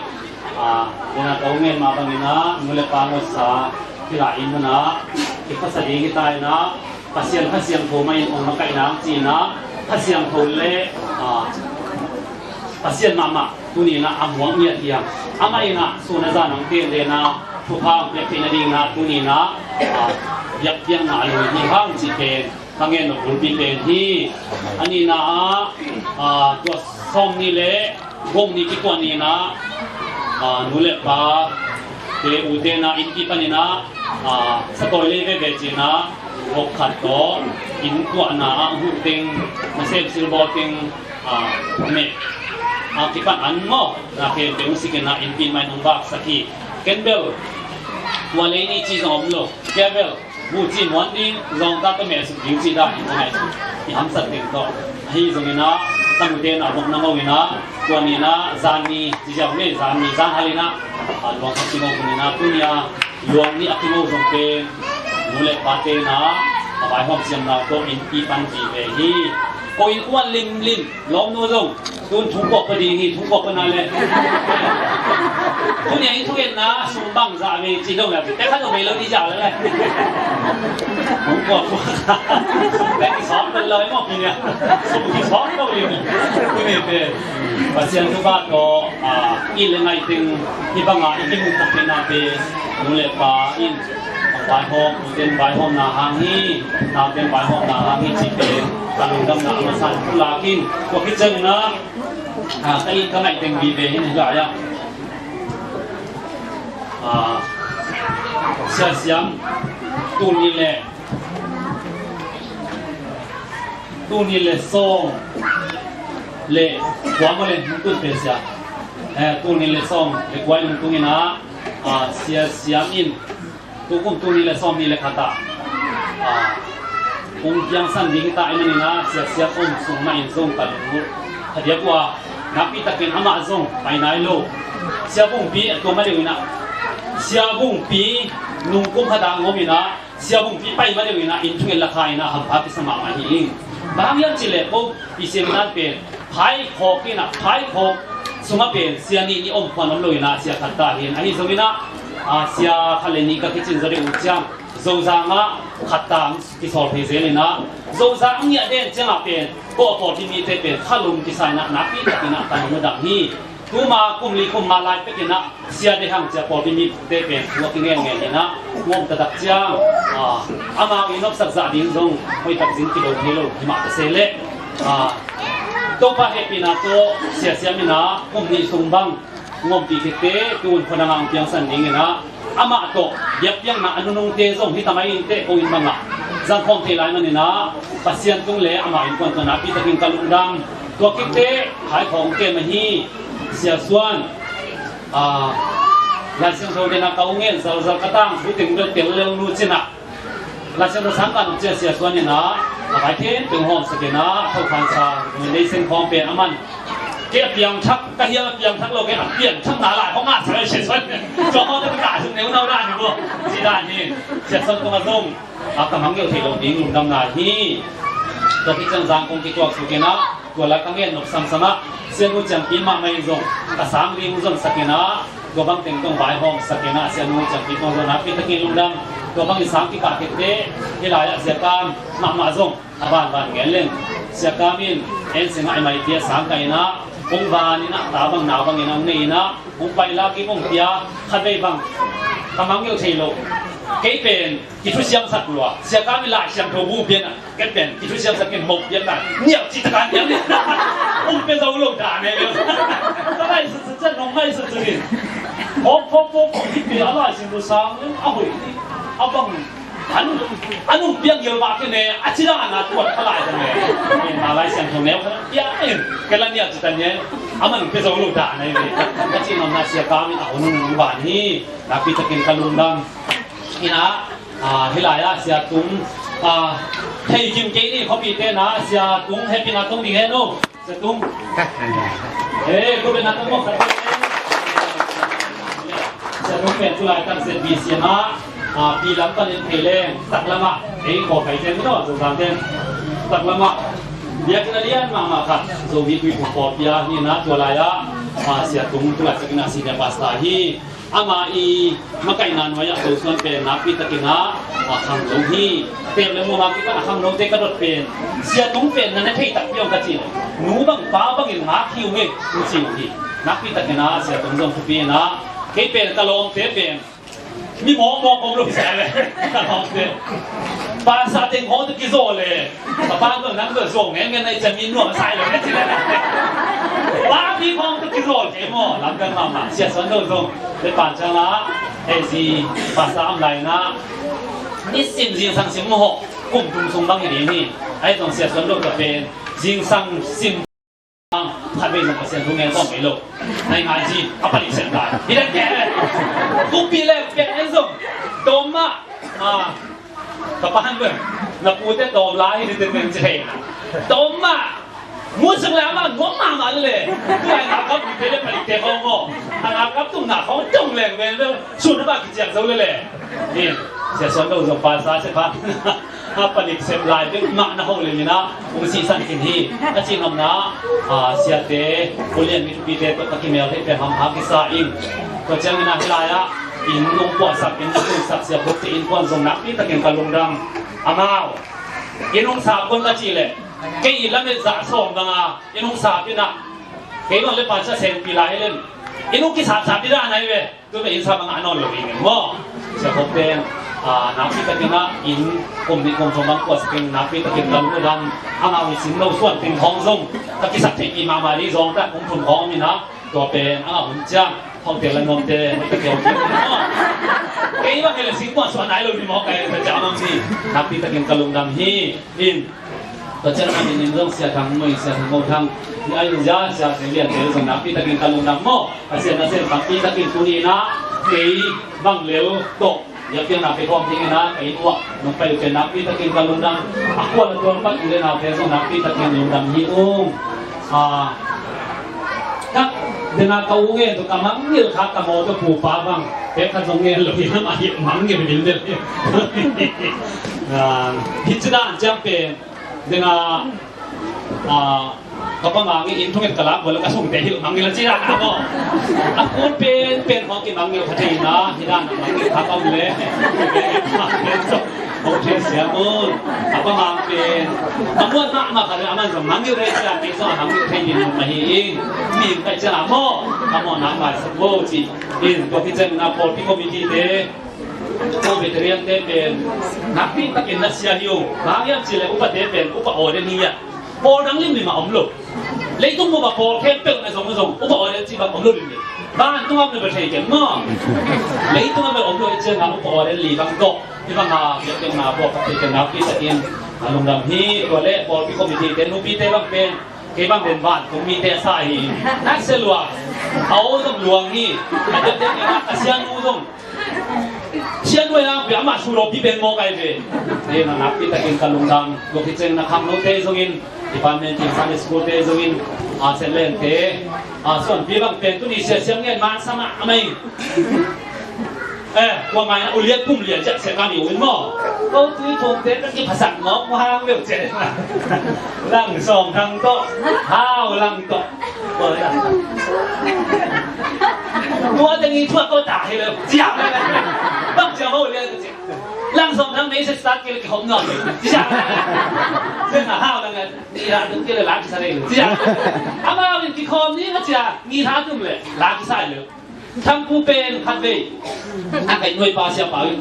A, ina ka u ngen mah bangin a, nu le pa ngawtsa, kila in hun a, kipasa ding kita in a, Pasian Kha Siangtho mah in ong makaih nang ci in a, Kha Siangtho le, a, Pasian mahmah tuni in a, a muang ngiat hiam. Amah in a, sun a zan ang pen den a, thupha ang piak theih nading in a, tuni in a, a, biakpiakna a lui hi hang cih pen, ka ngen nop bulpi pen hi. A nihna ah, a, tua sawm nih le guk nih kikuan ni in a, a, nu le pa te u te na innpi panin a, a, satawi lei veve ci in a, vok khat tawh innkuan na ah huh teng, nasem silbawl teng, a, meh, a, kipan an maw, na khempeuh sik in a innpi mah in hong vaksak hi. Ken bel tua lei nih ci zong om lo. Kei bel buci muan ding, zawngta tawh meh suk ding ci dan in a ngaihsun i hamsat ding tawh. Ahi zongin a, tanute na vok na ngo in a, tua ni in a, zan ni, ci ziau ni, zan ni, zan hal in a, a, luang khat ci ngo hun in a, tuni a, luang nih a kingo zong pen, nu le pate na, a vaihawm siamna tawh innpi pan vive hi. Ko innkuan limlim, lawmnu zong, tun thungkuak pa ding hi, thungkuak pa na le. Tuni a inn thungetna sum bang zah vei ci lo le, tek khat zong vei lo ding zah le le. Thungkuak pa. Tek kisawm pa lo maw pi nia. Sum kisawm pa lo. Tuni te Pasian thupha tawh, a, i le ngai teng hih banga i kimu tak pen a te, nu le pa in vaihawm, u ten vaihawmna hang hi, nau ten vaihawmna hang hi cih pen ka lungdamna a masa in pulak in, tua khit ciangin a, a, ka it ka ngaih teng vive hi na hi lai ah. A, Sia Siam, tul nih le, tul nih le sawm le kua maw le, nung tun pe sia. Eh, tul nih le sawm le kua in nung tung in a, a, Sia Siam in tukum tul nih le sawm nih le khat ah, a, hong piangsan ding hi ta ahih manin a, Sia Siam om sung mah in zong ka lunglut kha diak uh a, nakpi takin amah zong pai nai lo. Sia Bungpi a tua ma deuh in a, Sia Bungpi nung kum khat ah ngom in a, Sia Bungpi pai ma deuh in a, inn thunget la kha in a, hampha kisa mahmah hi ing. Bang hang hiam cih leh ko Pi Siam Nan pen phaikhawk in a, phaikhawk sungah pen sia nih nih om khuan om lo in a, sia khat ta hi in. Ahi zongin a, a, sia khat le nih ka kicin zaw deuh uh ciang, Zozang ah khat ta ang kisawl thei zel in a, Zozang ang ngiah den ciangah pen kawh kawh hi mite pen khalum kisa in a, nakpi takin a ka lungdam hi. Tuma kum li kum ma lai pekin ah Sia Dehang Sia Paul Bini te pen thu a kingen ngen in ah, nuam taktak ciang, ah, amau i nopsak zah ding zong hoihtak zing kilo thei lo hi mah ta se leh, ah, Topa hehpihna tawh Sia Siam in ah kum nih sung bang ngompi khit teh, tu hun khua dang ah hong piangsan ding in ah, amah tawh biakpiakna a nunungte zong hi ta mai in teh, ko inn bangah zang khawm thei lai man in ah, Pasian tung le amah innkuan tawh nakpi takin ka lungdam. Tua khit teh khai khawng kem ahi Sia Suan, ah, Lai Siangtho den a ka ung ngen zalzal ka tang, thu teng bel tel lel nu cin ah, Lai Siangtho sang ka nop ciang Sia Suan in ah, a vai khempeuh hawmsak in ah, thokhansa, recommendation khawng pen a man. Kei a piangthak, ka hiam a piangthak lo, kei a piangthakna lai hong ngahsak Sia Suan. Tua hawng ka kah sung neu nau dan hi maw. Ci dan hi. Sia Suan tungah zong, a, ka mangngilh theih loh ding lungdamna hi. Tua khit ciang zang kong kituak suk in ah, tua lai ka ngen nop samsam ah, Sia Nu Ciangpi mahmah in zong ka sang ding hong zonsak in ah, tua bang teng tawh hong vaihawmsak in ah, Sia Nu Ciangpi tungah zong nakpi takin lungdam. Tua bangin sang kikah khit teh, hih lai-ah Sia Kam mahmah zong a vanvan ngen leng, Sia Kam in en sing ah, i mai tia sang kah in ah, hong van in ah, ta bang na bang in ah hong nei in ah, hong pai lak in hong pia, khatvei bang ka mangngilh thei lo. Kei pen kithusiamsak lua, Sia Kam in Lai Siangtho bu pia in ah, kei pen kithusiamsak in mawk pia in ah, nial cih tak a nial in ah, hong pia zo lo dan e. Ka ngaihsut sat ciang, nong ngaihsut sat in, hawm hawm hawm hawm hi pia, a Lai Siangtho sang in a hoih hi, a bang a nung, a nung piang gil bak kei ne, a ci dan a tuat kha lai ta ne. Malai Siangtho neu kha pia in, kei la nial ci ta ne, a man pia zo lo dan a hi ve. Ka cih nopna Sia Kam in a hun nung van hi, nakpi takin ka lungdam. In ah, ah, hih lai-ah Sia Tung, ah, thei kim kei ni, khuapite na, Sia Tung hehpihna tawng ding hen uh. Sia Tung. Eh, ko pen na tawng mawk khat. Sia Tung pen tu laitak Z B C ah, ah, pi lam panin thei leng, taklam ah, eh, khawm pai ciang ni lo, Zogam ten. Taklam ah, biakinn a lian mahmah khat, Zomi Tuiphum pawlpi ah hi in ah, tua lai-ah, ah, Sia Tung tu laitakin ah senior pastor hi. Ama i makaihna nuai-ah Zosuan pen nakpi takin ah, a, khangno hi. Teep le muam a kipan a khangnote ka dot pen, Sia Tung pen na ne thei takpi hong ka ci. Nu bang pa bangin ngak hi ung e, hong ci uh hi. Nakpi takin ah Sia Tung zong thupi in ah, kei pen ka lawmte pen mi mawkmawk om lo hi sa le, ka lawmte. Pastor teng khawng tawh kizaw le, ka pa tawh nang tawh zaw ngen ngen na i ciang mi nuam a sai lo na ci le. Papi khawng tawh kizaw kei maw, lamdang mahmah. Sia Suan lo zong le, Pancang ah, eh, zi pastor a om lai in ah, nisim zingsang sim maw, kum thum sung bang hi ding hi. Ahi zong Sia Suan lo tawh pen zingsang sim khatvei zong Pasian thu ngen khawm kei lo. Nai ngai zi, a palik sem lai. Hi den kei le. Kupi le pek en zong. Tawm mah. Ah, ka pa han pen, na pute tawm lai hi den den ci thei. Tawm mah. Mu sung le ama nuam mahmah le le. Tuai na kap kupi le palik te khawng maw. A na kap tung na khawng tung leng ven le. Sun na ba kiciang zo le le. Ni, Sia Suan lo zong pastor sia pa. A palik sem lai bek mah na hong lem in ah, hong sihsan khin hi. A cih nopna, a, siate, Pu Lian Mi Thupite tawh ka kimel thei pen hamham kisa in. Tua ciangin ah hih lai-ah inn hong puahsak, inn hong puahsak Sia Phukte innkuan zong nakpi takin ka lungdam. Amau inn hong sap kul ka cih leh, kei i lamet zah sawm bang a inn hong sap in ah, kei bang le Pancang sengpi lai hi lem, inn hong kisapsap ding dan ahi ve. Tu pen inn sap a ngah nawn lo ding in maw. Sia Phukte, ah, nakpi takin ah inn kum nih kum thum bang puahsak in, nakpi takin ka lungdam. Amau i sim lo suan teng khawng zong ka kisap theihpih mahmah ding, zawngtak kum thum khawng om in ah, tua pen amau hun ciang hong tel a nuamte, hong tel a nuamte maw. Kei bang kei le sing puah suan nai lo ding maw, kei ka ciang mang ding. Nakpi takin ka lungdam hi. In, tua ciang a min in zong Sia Thang Mui, Sia Thang Mo Thang, ni ai zia, Sia Thang Lian te zong nakpi takin ka lungdam maw. Pasian nasem tampi takin tuni in ah kei bang lel tawh biakpiakna pia khawm ding in ah kei uah nong pai uh pen nakpi takin ka lungdam. A khua le tual pan u le naute zong nakpi takin lungdam hi ung. Ah, tak dena ka u ngen tu ka mangngilh kha, ka mawtaw pu pa bang pek khat zong ngen lo hi, amah hi mangngilh ding del hi. Ah, hi ci dan ciang pen dena, ah, ka pa ngang in thunget ka lak bol ka sungte hilh mangngilh a ci dan a maw. A kun pen pen hong kimangngilh kha thei na, hi dan a mangngilh kha ka um le. Hong thei siam un, a pa mang pen a muat mahmah khat le a man zong mangngilh thei sia, kei zong a mangngilh thei ding mun mah hi ing. Mi in kaih ciangah maw, a mawhna maisak bo cih in, tua khit ciangin a pawlpi committee te, presbyterian te pen nakpi takin na sia hi ung. Bang hiam cih leh upate pen upa ordain hi a, pawl dang limlim a om lo. Leitung bup a pawl khempeuh na zong zong upa ordain cih bang om lo limlim. Vantung ah bel thei keng maw? Leitung ah bel om lo i ciangah upa ordain li bang tawh, hih bang a biakpiakna buak khat thei keng nakpi takin a lungdam hi. Tua leh pawlpi committee te, nupite bang pen kei bang pen vantung mite a sa hi. Nak sia lua, a aw zong luang hi. A diakdiak in a sianu zong, sianu a langpi amah su lo pi pen mawk ai ve. Hih na nakpi takin ka lungdam. Tua khit ciangin a khangnote zongin, department in Sunday school te zongin, a, St. Len te, a, Suanpi bang pen tuni sia siam ngen man sa mahmah ing. Eh, kua ngai na ulian kum lian ciah sia ka ni un maw. Ko tui thum te ka kiphasak mawk hang leu ciah. Lang Sawm Thang tawh, Hau Lang tawh. Tua teng i thuak ko ta hi leu. Ciah. Bang ciah ho lian ciah. Lang Sawm Thang message start kei le kihop nuam. Ciah. Ciah na Hau Lang. Ni la tung kei le la kisa le. Ciah. Amau in kikhawm ni ma ciah. Ni la tung le la kisa le. Thangpu pen khatvei a kaih nuai pa sia pau in,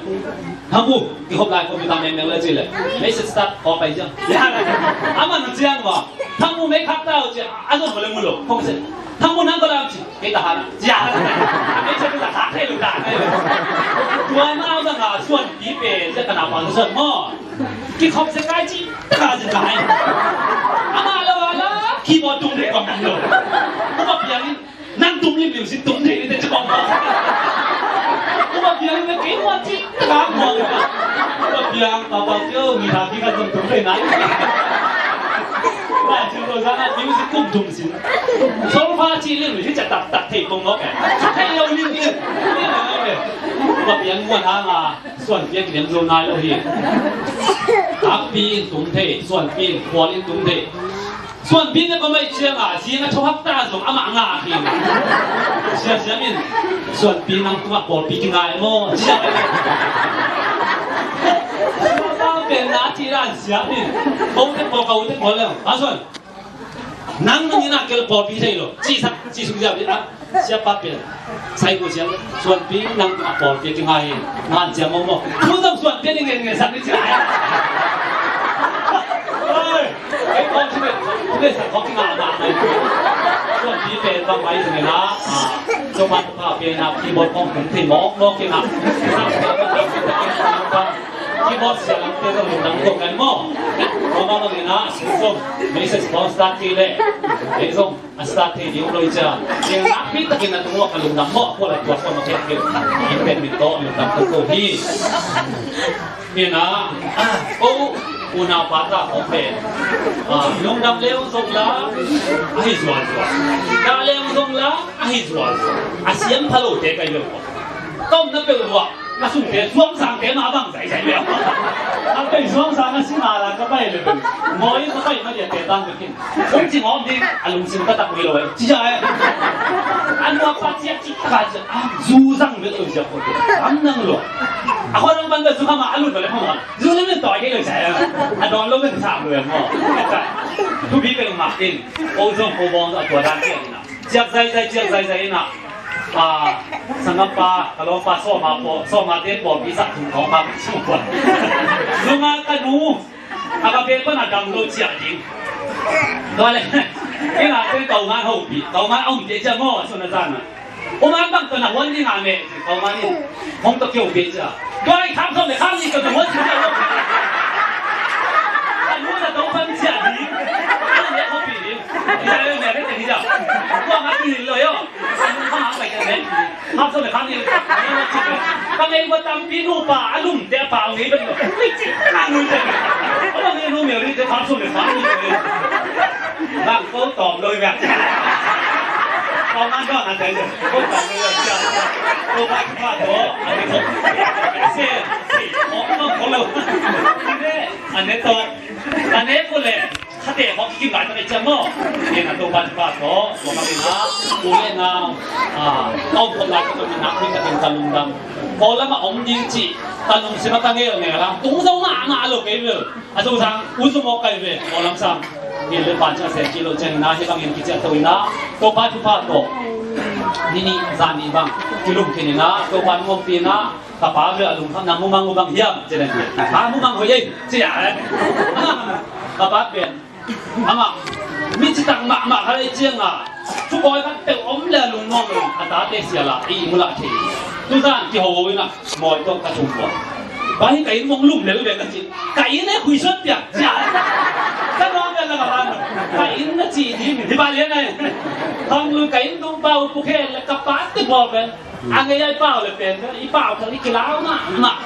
Thangpu, kihop lai computer mengmeng le ci le, message start kawk pai ciang. Amah na ciang maw, Thangpu mei khak ta uh ci a, a zon ko le mu lo, kong se. Thangpu nang ko lam ci, kei ta han ci a. Mei se kei ta khak thei lo ta. Tua na bang a Suanpi pen ci a ka na pa Suan maw. Kikhop se kai ci, ta ci kai. Amah lo a la, keyboard tung thei kong lo. Kong piang in, nang tum limlim sin tum thei ni te ci kong kong. Upa piang na kei muat ci taka muat ni. Upa piang papa keu mi tha ki ka tum tum thei nai. Ba ci ko zang a music kum tum sin. Solfa ci lim ci ca tak tak thei kong kong. Thei lo lim lim. Upa piang muat hang a Suanpi in liam zo nai lo hi. Takpi in tum thei, Suanpi in khual in tum thei. Suanpi na ka mai ciang a, zing a thawhak ta zong amah ngah hi. Sia siam in, Suanpi nang tungah pawlpi kingai maw? Sia. Suanpi na ci dan siam in. Ko te ko, ko te ko le. A Suan. Nang nang ina kel pawlpi thei lo. Ci sak, ci suk siam in a. Siapa pen sai ko ciang Suanpi nang a pawlpi kingai hi. Ngan ciang mawk mawk. Thu zong Suanpi ning ngen ngen sak ni ciang. Oi, ei pawlpi pen, pen pen sak kong kingai mah mai. Suanpi pen bang mai zong na. Suanpi pa pen na keyboard kong tum thei mawk mawk kingai. Keyboard sia lam te zong nang kong kan mawk. Kong mawk ngen na. Zong message kong start kei le. Ei zong. A start thei ding lo i ciang. Eng nakpi takin a tungua ka lungdam mawh, kua la tua kua ma kek kek. In pen min tawh lungdam ko ko hi. Hi na, ko unau pa ta ko pen. Ah, lungdam leu zong la, a hi zual zual. Da leu zong la, a hi zual zual. A siam pha lo te kai leu ko. Tom na pel lua. Na sungte zuang sangte mah bang zaizai leh. A pei zuang sang a si ma la ka pai leh. Mawi ka pai ma dia te tang ka kin. Kong ci ngawm ding a lungsim ka tak ui lo eh. Ci ja eh. A nuak pa ciak ci taka ciak. A zu zang vet lo ciak ko te. Am nang lo. A khua nang ban vet zu kha ma a lut ba leh khua ma. Zu leh vet tawi kei lo ciak eh. A dawn lo vet sa lo eh maw. Thupi peng mak in. Ko zong ko bawng a tua dan ciak in a. Ciak zaizai, ciak zaizai in a. Ah, sanggampa, ka lawmpa, sawma paw, sawma te pawlpi sak thum khawng kha sung pawl. Zunga ka nu, a ka pen pan a dam lo ciah ding. Tua le, kei la te kau ngan hopih, kau ngan a hopih ciah maw, sun a zan a. Uma bang tawh na huan ding a meh, kau ngan in, hong tawh kei hopih ciah. Tua i kham sawm le kham nih tawh na huan ciah ciah lo. A nu na tawh pan ciah ding, a na lek hopih ding. Israel meh te te hi ciah. Tua ngan ki lo yo. Ka ngei bua tampi nupa a lumte a pau ngei bek lo. Ka ngui te. Ka ngei nu mel ri te pau sum le pau ngei. Bang ko tawm lo i bek. Ko man ko na te. Ko tawm lo i bek. Ko ba ki pa to. Ane ko. Se. Ko ko lo. Ane to. Ane ko le. Khate khawng kikim lai tak i ciang maw? Ken a Topa Topa tawh tua ka pen a u le nau a om khop lai ka tawh na nakpi takin ka lungdam. Kawllam a om ding cih Ka lungsim a ka ngelngel a tung zo mahmah lo kei ve. A Zozang u zum awk kai ve, aw lamsang. Inn le pan ciang a sem kik loh ciangin ah hih bangin kiciah to in ah Topa thupha tawh ni nih zan nih bang kilum khin in ah Topa nong ompih in ah ka pa ve a lungkhamna mumang uh bang hiam ci leng, a mumang hoih ei ci a, ka pa pen amah mi citak mahmah khat ahih ciangin ah thukawi khat peuh om le a lungnuam lo, a tate sial a i mu lah thei. Tuzan kiho in ah mawi tawh ka thum pua. Pai ka inn mong lum lel ve ka ci. Ka inn e khui suat piak cia. Ka nuam ve la ka han. Ka inn na ci ding hi ba lian ai. Hang lui ka inn tung pau pu khe le ka pa te bawl ve. A ngei ai pau le pen ve i pau thang i kilau mahmah.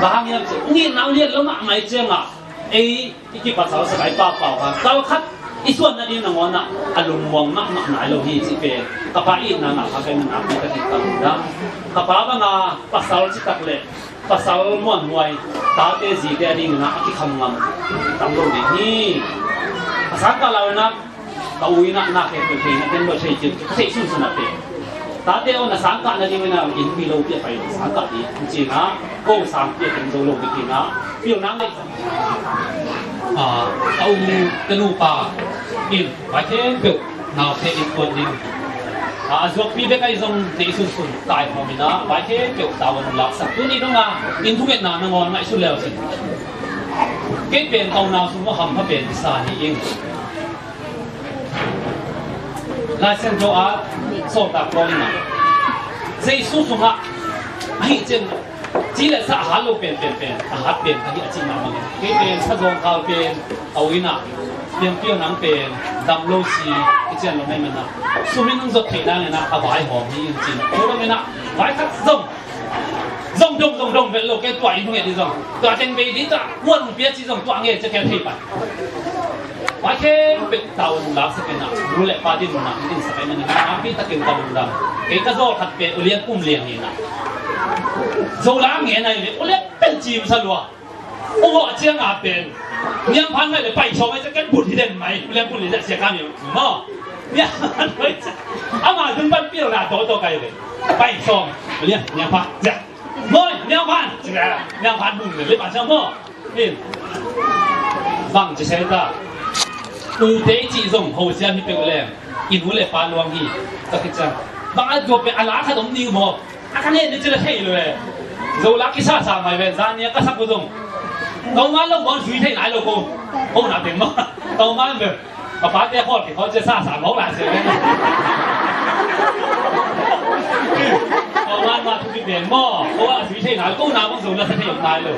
Ba hang hiam ci. Ung i nau lian lo mahmah i ciangin ah ei i kipasal sak a i pau pau kha kal khat i suan nading nangawn ah a lungmuang mahmah nai lo hi cih pen ka pa itna ngah kha pen nakpi takin ka lungdam. Ka pa banga pasal citak le pasal muanhuai tate zite a dingin ah a kikham ngam tam lo ding hi. A sangkah lau in ah ka u in ah na khempeuh thei na ken lo thei cin ka theih sunsun ah pen tate aw na sangkah nading in ah inn pi lopi a pai na sangkah ding. Cin ah ko sangpi a teng zo lo ding in ah pil nang le. Ah, a u te nupa in vai khempeuh naute in kuan ding. Ah, a zuakpi bek ahi zong nei sunsun tai hawm in ah vai khempeuh tavuan laksak. Tuni dong a inn thungetna nangawn ngaihsun leu sin. Kei pen ka unau sung hampha pen kisa hi ing. Lai Siangtho ah Sawltak Paul in ah Jesu sungah ahi ciang ci le sa a hat lo pen pen pen a hat pen ka hi a cih mahmah in kei pen sa zawngkhal pen a u in ah piangpiang nang pen dam lo si i cian lo nai man ah sum in zot theih nang in ah a vai hawm hi in cin. Tua dong in ah vai khat zong zong dong zong dong vet lo kei tua in hong et ding zong tua teng bei ding tua kuan hong pia ci zong tua nge cia kei thei pai. Vai khempeuh tau lungdam sak in ah nu le pa din mun ah din sak in ah nakpi takin ka lungdam. Kei ka zawl khat pen ulian kum liang in ah Zolang ngen ahi ve ulian pen cim sa lua. U hawh ciang a pen niangphan mai le pai sawm ai cia ken bun hi den mai ulian bun lian cia sia ka mi maw. Niangphan mai cia ama dun pan pil na tawh tawh kai ve pai sawm ulian niangphan cia. Moi, niangphan. Niangphan bung le, le pan siang maw. In. Bang ci sai ta. Ute cih zong ho siam hi peuh leng. In u le pa luang hi. Ka khit ciang. Bang a zuap peuh a la khat om ding maw. A ka nen ni ci le thei lo e. Zo la kisa sa mai ve. Zan nia ka sak u zong. Kau ngal lo bang zui thei nai lo ko. Ko na teng maw. Kau ngal ve. Ka pate khawl kikhawl cia sa sa mawk lai sia ve. Ka man ma thupi pen maw ko a sui thei nai ko na bang zo na sa thei om nai lo.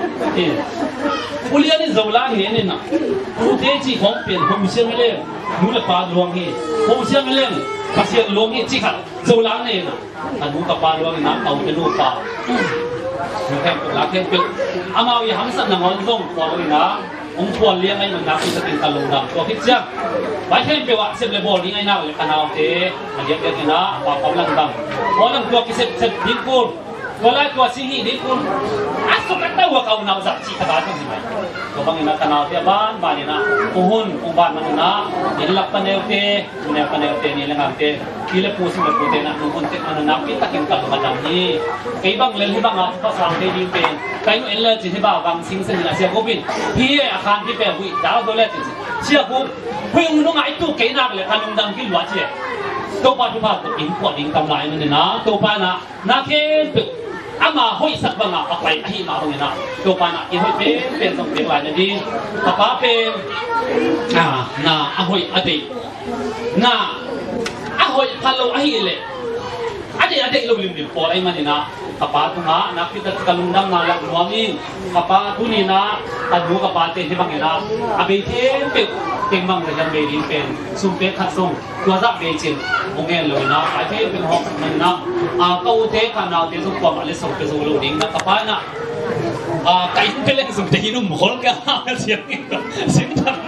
Ulian in Zolang hi nin ah ute cih khawng pen ho siang hi leng nu le pa luang hi. Ho siang hi leng Pasian luang hi cih khat Zolang nei in ah. Ka nu ka pa luang in ah ka u ka nu pa. Nu khempeuh la khempeuh amau i hamsat nangawn zong khual lo in ah hong khual liang ahi man nakpi takin ka lungdam. Tua khit ciang vai khempeuh ah sep le bawl ding ahi nak le ka naute a diakdiak in ah a pau pau langdam. Khual lang tua kisep sep ding kul tua lai tua sing hi ding kul a suk a tau a ka unau zah cih ka ta tung si mai. Tua bang in ah ka naute a banban in ah kong hun kong ban man in ah inn lak paneute neu paneute ni le ngamte pi le pu sung le pute na nung hun tek na nang pi takin ka lung a dam hi. Kei bang lel hi bang a thupha sang thei ding pen kai nu en le cin hi ba bang sing sen in a sia gup in hi e a khan hi pen hui dal do le cin sia gup hui ung nung ai tu kei nak le ka lung dam hi lua ci e. Topa thupha tu in kuat ding tam lai man in a Topa na na khempeuh ama hoihsak bangah a pai ahih mah bangin ah Topa na i hoih penpen zong pek lai na ding. Ka pa pen ah na a hoih a deih na a hoih pha lo ahih leh a deih a deih lo limlim pawl ahih manin ah ka pa tungah nakpi tak ka lungdamna lak nuam in ka pa tuni in ah ka nu ka pate hi bangin ah a bei khempeuh teng bang ka hiam bei ding pen sum pek khat zong Tua zah bei cin hong ngen lo in ah, a thei pen hawk sak man in ah, a, ka ute ka naute zong kuamah le sawm pia zo lo ding in ah, ka pa in ah, a, ka inn pia leng zong te inn um khol ka, ka siang in, siang thang.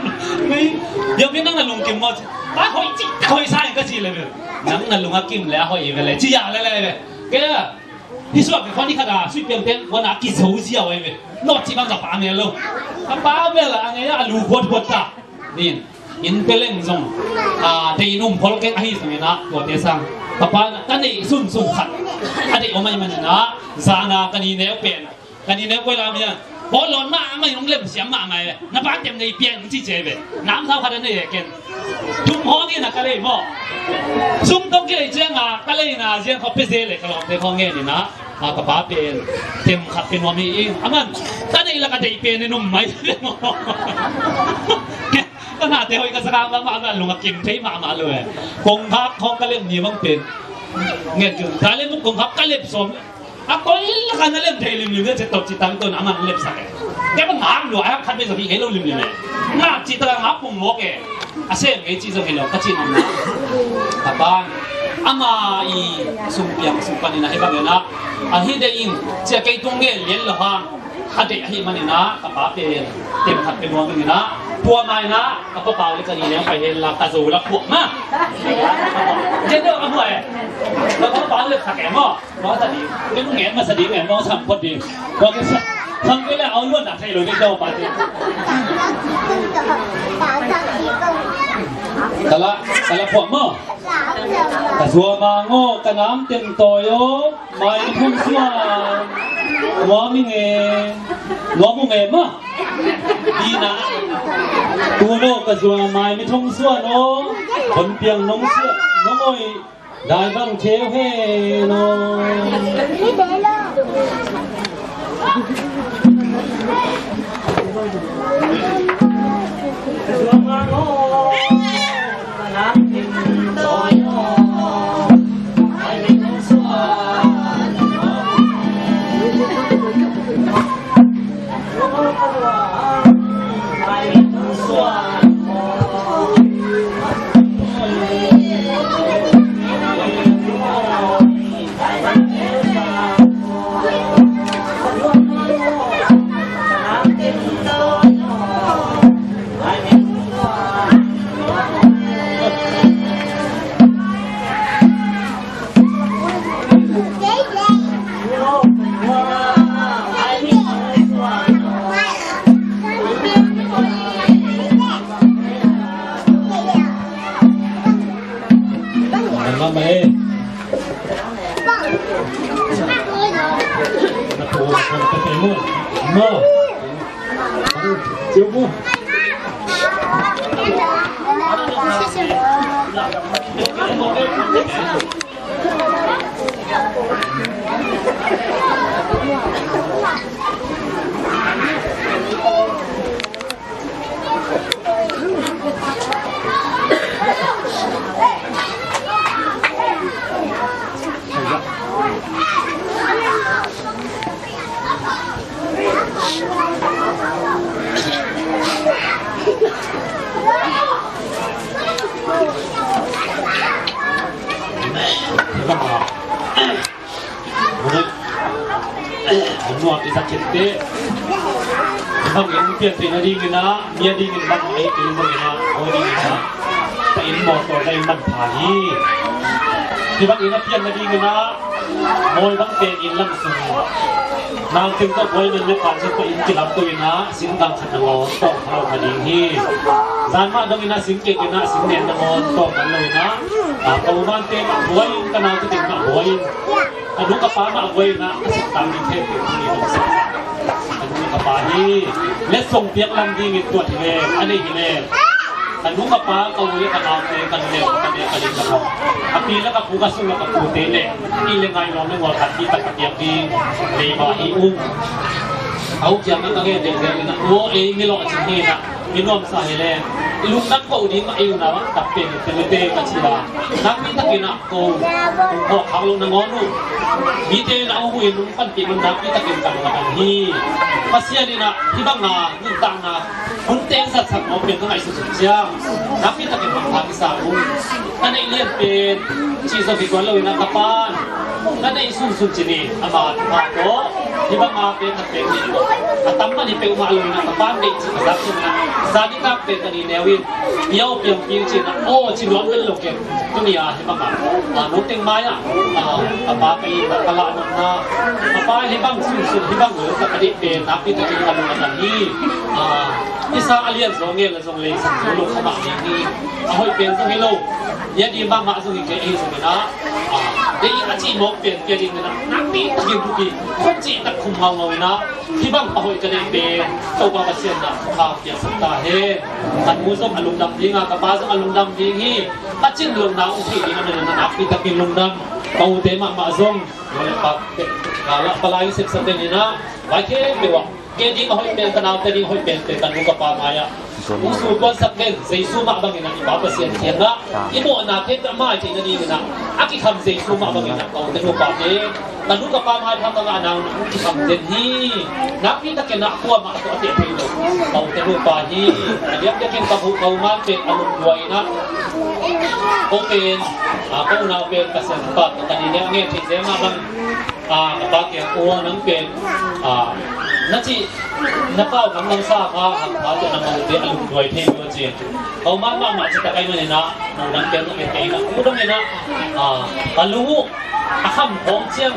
Mei, yam in nang na lungkim maw, a hoih cik, a hoih sa in ka ci le ve. Nang na lung a kim le a hoih ve le, ci ya le le ve. Kei a, hih suak ve khua ni khat a, sui piang teng, wan a kizo ziau ai ve. Nawt ci bang ka pa ngen lo. Ka pa ve la, a ngen a lu khuat khuat ta. Nin, inn pia leng zong, a, deih in um khol keng ahi zongin ah, tuate sang. Ka pa in ah, ka neih sunsun khat. A deih om ahih manin ah, zan a ka ni neu pen. Ka ni ne koi lam hian. Bawlon mah amah in hong lemsiam mahmah e. Na pa tem nei pian hong ci cia ve. Nam sau khat a nei e ken. Thum hawng in a ka lei maw. Sum tawng kilei ciang a ka lei na ziang khaw pe zel e ka lawmte khaw ngen in a. A ka pa pen tem khat pe nuam hi in. Aman ka nei la ka dei pen in um mai. Ka nate hoi ka saka mahmah ka lung a kim thei mahmah lo e. Kong hak hawng ka lem ni bang pen. Ngen kil ta lem kong hak ka lem sawm. A koi la ka na lem thei limlim le, ci tawh ci tang ton amah na lem sak e. Kei bang ngak lua, a khat bek zong hi ngei lo limlim e. Ngak ci tang ngak pung mawk e. A sem ngei ci zong hi lo, ka ci nam na. Ka pan. Ama i sum piang sum pan in a hi bang in a. A hi de in, cia kei tung nge lian lo hang. A deih ahi man in a, ka pa pen. Tem khat pe nuam in a. Tua mai na, ka pa pau le ka ni leng pai hen la, ka zo la khuak ma. Jen lo ka hua e. Ka pa pau le khat e maw. Mawng sa ding, kei nu ngen masa ding, ngen mawng sam phot ding. Mawng kei sa, sang kei la au luan nak thei lo kei dawng pa ding. Kala, kala phuak maw. Ka zuama ngo, ka nam tem tawi aw, mai ni phung suan. Nuam i nge, nuam u nge maw. Dina, tu lo ka zua mai ni phung suan aw. Kon piang nong sia, nong oi. Dai bang kheu he no. Nuam i sak khit teh. Bang in pian theih nadingin ah, mi a dingin bang ei kei bangin ah, aw dingin ah. Ka inn mawtaw ka inn man pha hi. Hih bangin a pian nadingin ah, mawi bang pen inn lam sung. Nau teng tawh buai man le pan sung ka inn kilam tu in ah, singtang khat nangawn tawh kha lo kha ding hi. Zan mah dongin ah, sing kek in ah, sing nen nangawn tawh man lo in ah. Ah, ka u mante mah buai in, ka nau teng mah buai in. Ka nu ka pa mah buai in ah, a sik tang ding khempeuh hi dong sa. Ka nu ka pa hi. Letsong piak lam dingin tuat hi leng, a nei hi leng. Ka nu ka pa, ka u le ka naute, ka nu le ka pa le ka ling ka hong. Ka pi le ka pu, ka sung le ka pute le. I le ngai lawm le ngual khat hi tak ka piak ding. Leiba hi ung. A u kiang ka ngen deuh deuh in ah. Uaw ei mi lawh a cin hi in ah. Mi nuamsa hi leng, i lungdam ko ding mah ei unau ah, tak pen teng teng ka ci a. Nakpi takin ah ko, ko khak lo nangawn uh. Mite na uh in hong panpih man nakpi takin ka lungdam hi. Pasian in ah, hih banga, nuntakna, hun teng zatsak mawk pen ka ngaihsut suk ciang. Nakpi takin mangpha kisa uh. Ka neih lian pen, cih zawh hi tuan lo in ah ka pan. Ka neih sunsun ci ni, ama thupha tawh. Hih banga pen khat pen ni. A tam mah ni peuhmah lo in ah ka pan neih ci ka zak ci in ah. Zanitak pen ka ni neu in. Piau piang piu ci in ah. Aw ci nuam vel lo ken. Tuni a hih banga. A noteng mai ah. A, ka pa ka in ah ka lah nopna. Ka pa hih bang sunsun hih bang lo ka ka deih pen. Nakpi takin ka lung a tam hi. A, i sa a lian zaw ngel a zong lei sang zaw lo kha mah ni hi. A hoih pen zong hi lo. Nia di mahmah zong hi kei ahi zongin ah, ah, Deih a cih mawk pen kia ding in ah nakpi takin thupi, khut cih tak khum ngaungau in ah, hih bang a hoih ka deih pen Topa Pasian in ah thupha piaksak ta hen. Kan mu zong a lungdam ding a, ka pa zong a lungdam ding hi. Ka cin lo na ung thei ding a, na nakpi takin lungdam. Ka ute mahmah zong, ka la palai sepsak ding in ah, vai khempeuh ah, kei ding a hoih pen, ka naute ding a hoih pen pen ka nu ka pa mai-ah hong sukuansak den, Jesu mah bangin ah i Pa Pasian kiangah i mawhna khempeuh a mai theihna dingin ah a kikham Jesu mah bangin ah ka ute nu ka pa pen, ka nu ka pa mai pha ka ngah nang hong kikham den hi. Nakpi takin ah kuamah tawh a teh thei lo ka ute nu ka pa hi. A diakdiakin ka hu, ka u man pen a lungduai in ah, ko pen, a, ko unau pen Pasian pa ka ni ne a ngen thei zel mah bang. A, ka pa kiang, "Ua, nang pen, a, na cih na pau nang nang sa kha, hang kha teh nang ute a lungduai thei lo," ci. Ka u man mahmah ci tak ahih manin ah, "Nang pen na ute na u dong in ah, a, ka lung uh a kham khawng ciang,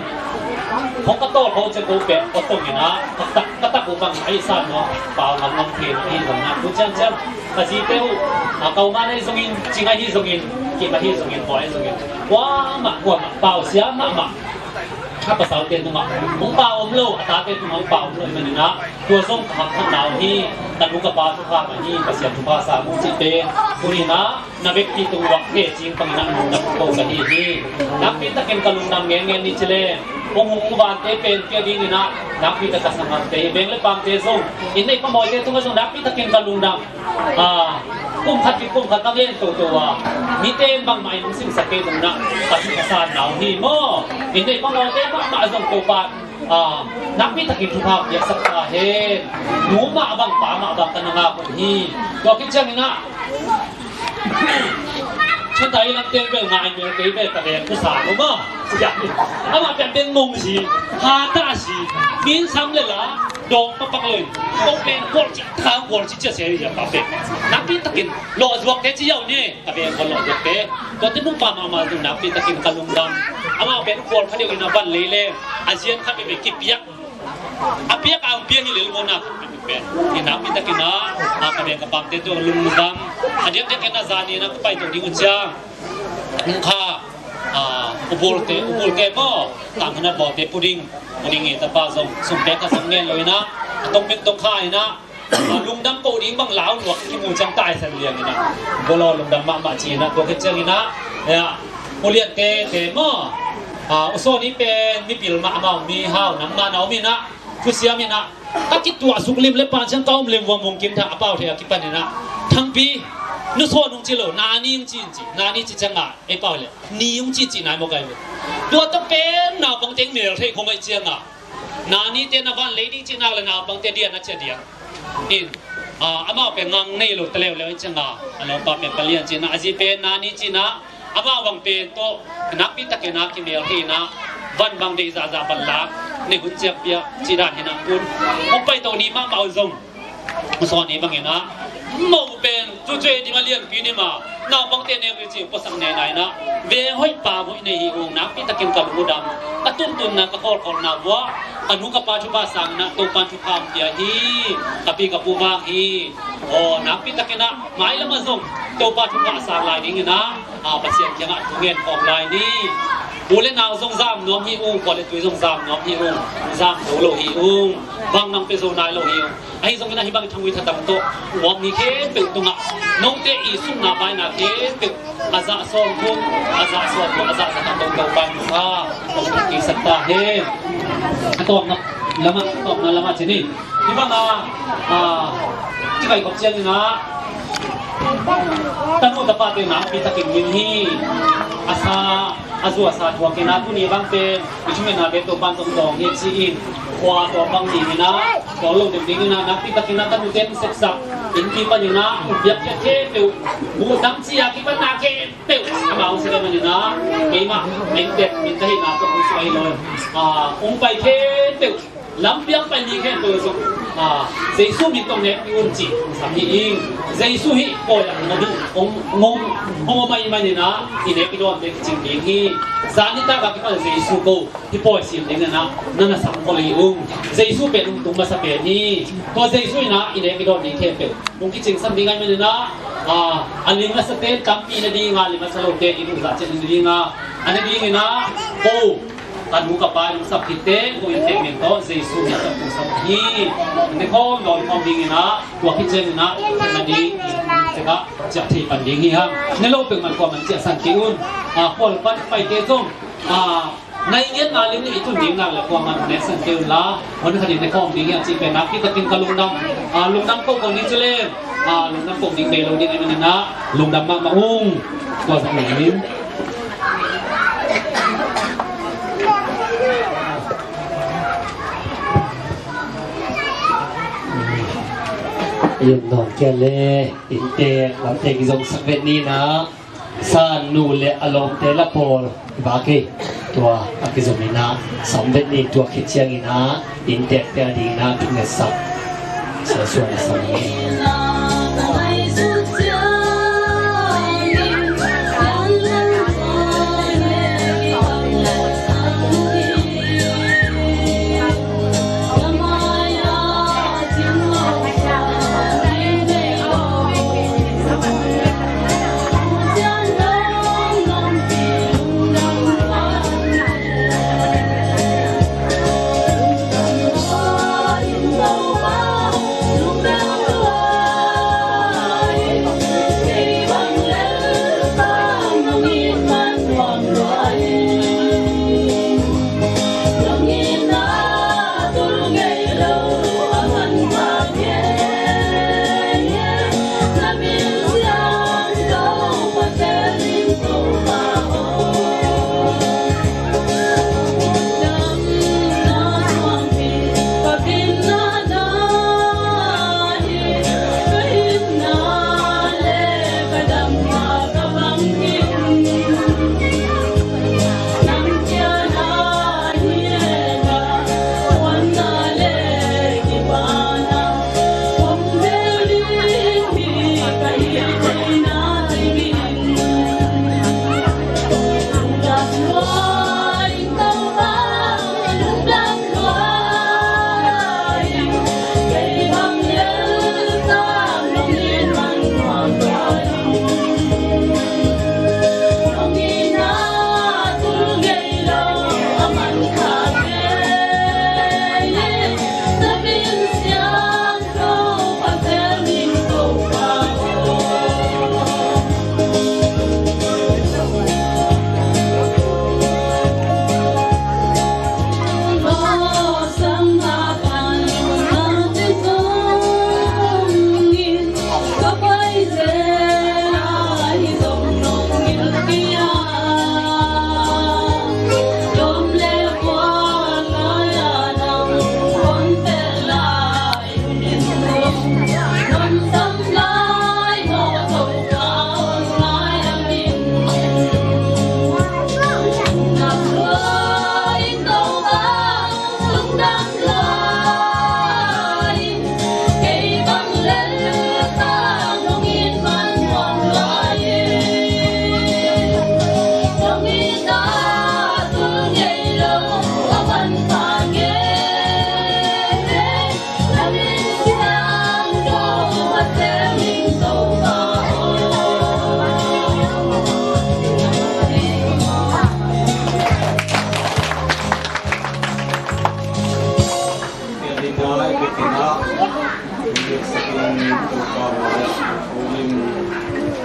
khawng ka tawl khawng ciang ko pen ka tong in ah, ka tak, ka tak uh bang a i san maw, pau nang nang thei na hi zong na, ku ciang ciang ka zite uh, a, ka u man ahi zongin, Cing ahi zongin, Kim ahi zongin, Bawi ahi zongin, kuamah, kuamah pau sia mahmah." A pasalte tungah hong pau om lo, a tate tungah hong pau om lo ahih manin ah, tua zong ka haksatna uh hi. Ka nu ka pa thupha mah hi, Pasian thupha sang uh cihte. Tuni in ah na vekpi tung uah tecing pangin ah nunnak ko ka hi hi. Nakpi takin ka lungdam ngengen ni ci leng, hong hong vante pen kia dingin ah nakpi tak ka sanggam te, beng le pamte zong, inn neih pamawite tungah zong nakpi takin ka lungdam. A, kum khat ki kum khat ka gen toto a, mite in bangmah in hong simsak kei zongin ah ka thupha sanna uh hi maw? Inn neih pamawite mahmah zong Topa, a, nakpi takin thupha piaksak ta hen. Nu mah bang, pa mah bang ka na ngak uh hi. Tua khit ciangin ah, thutai lamte bel ngai mel kei bel, ka bel kusa lo maw. Amah pian beng mong si, ha ta si, min sam le la, dawng papak lo in, kong pen kual ci, kha kual ci cia sia hi sia pa pen. Nakpi takin lawh zuak te ci yau ne, ka beng kual lawh zuak te. Tua te nu pa mahmah zong nakpi takin ka lungdam. Amah pen kual kha deuh in a van lei le, a zian kha bebe kipiak. A piak a hong piak hi lel mawna khat pen. Hi nakpi takin a, a ka beng ka pamte tua lungdam. A diakdiakin a zani na ka pai to ding uh ciang. Hong kha, a, u bulte, u bulte maw, tangkhin a bawlte pu ding, pu ding i tapa zong, sum pek khat zong ngen lo in a, a tong pek tong kha in a, a, lungdam ko ding bang lau nuak kimu ciang taisan liang in a, bolo lungdam mahmah ci in a, tua khit ciang in a, ya, u liante te maw, a, u Sawni pen mipil mahmah, mi hau nangmah na om in a, thusiam in a, ka kituah suk lim le pan ciang ka om lim vuang vung kim thang a pau thei a kipan in a, Thangpi, nu Sawn hong ci lo, Nani hong ci in ci, Nani ci ciang a, ei pau le, Ni hong ci ci nai maw kai ve. Tua tawh pen naupang teng mel thei khong ahi ciang a, Nani te na van lei ding ci nak le naupang te dian a cia dian. In, a, amau pen ngang nei lo ta leuleu ahi ciang a, a lawmpa pen Palian ci na, a zi pen Nani ci na, amau bang pen tawh nakpi takin a kimel hi na, van bang deih zahzah van lak, nei hun ciak piak ci dan hi na kun. Hong pai to ni mahmah uh zong, Sawni bangin a, mo pen cucui ding a lianpi ni ma, naupangte nek li ci puasak nei nai na, ve hoih pa hoih nei hi ung, nakpi takin ka lungdam, ka tuntunna, ka khawlkhawlna uah, ka nu ka pa thupha sang na, Topan thupha hong pia hi, ka pi ka pu mang hi. Aw, nakpi takin a, mailam a zong Topa thupha sang lai dingin a, a, Pasian kiangah thu ngen khawm lai ni. U le nau zong zam nuam hi ung, kua le tui zong zam nuam hi ung, zam zo lo hi ung, bang nang pia zo nai lo hi ung. Ahi zongin a hih bang thangui thatang tawh, ngawm ni khempeuh tungah, note i sumna paina khempeuh, a zah sawm thum, a zah sawm thum, a zah zah a tongto pai mu kha, kong kisak ta hen. A tawpna lamah, a tawpna lamah ci ni. Hih bang a, a, ci kai kop ciangin a, tanu tapate nakpi takin min hi. A sa, a zu a sa thuak in a, tuni bang pen i thungetnate Topan tawh dawng hi ci-in, khua tawh bang dingin a, tawh lo deuh dingin a, nakpi takin a tanute sepsak, innpi panin a, biak biak khempeuh, buh dam ci a kipanna khempeuh, amau si leh manin a, keimah min tek min ka hihna tawh hong suak hi lo. A, hong pai khempeuh, lampiang pai mi khempeuh zong, a, Jesu min tawh nekpih un cih hong sam hi ing. Jesu hih pawi ah hong om, hong, hong, hong om ahih manin a, i nek i dawnte kicing ding hi. Zan nitak a kipan Jesu ko hih pawi sim ding in a, na na sam khol hi ung. Jesu pen hong tung masa pen hi. Tua Jesu in a, i nek i dawn ding khempeuh hong kicing sam ding ahih manin a, A, a lim a sa ten tampi na ding a, lim a sa lo ten i lungzah ciat na ding a, a na ding in ah, ko, ka nu ka pa in hong sap khit teh ko inntek min tawh Jesu min tawh kong sap hi. Ne khawm dawn khawm ding in ah, tua khit ciang in ah, na ding in cek ah ciah thei pan ding hi hang. Ne lo peuhmah kuaman ciahsan kei un. A, khual pan paite zong, a, na i ngetna lim nih i tun ding nak leh kuaman neksan kei un la, hun khat in ne khawm ding hi a cih pen nakpi takin ka lungdam, a, lungdam ko ko ni ci leng, a, lungdam ko ding bei lo ding a, i manin ah lungdam mahmah ung. Tua zong lungdam. Yun nawn kia le, inntek lamte kizong sak vet ni na. San nu le a lawmte la pawl i bak hi. Tua a kizom in ah sam vet ni, tua khit ciangin ah inntekte a ding in ah thungetsak suansuan a sam hi.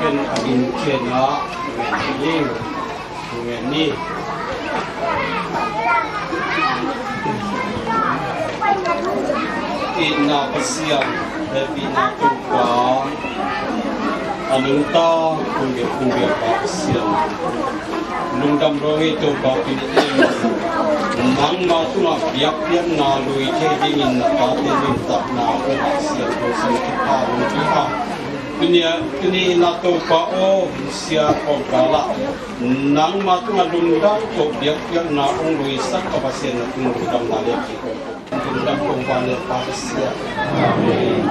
Ken a din ken a, ken a din. Amen ni. Itna Pasian, hehpihna Topa, a nungta, kong biak, kong biak pa Pasian. Lungdam ruangah Topa Pi Niim, nangma tungah biakpiakna lui thei dingin na pate nuntakna kong hahsiat lo, sang thupha hong pia. Tuni a, tuni in ah Topa aw, sia kawmkal ah nangma tungah lungdam tawh biakpiakna hong luisak ka Pasian na tung lungdamna lian ci ko. Lungdam kong van le Pa Pasian. Amen.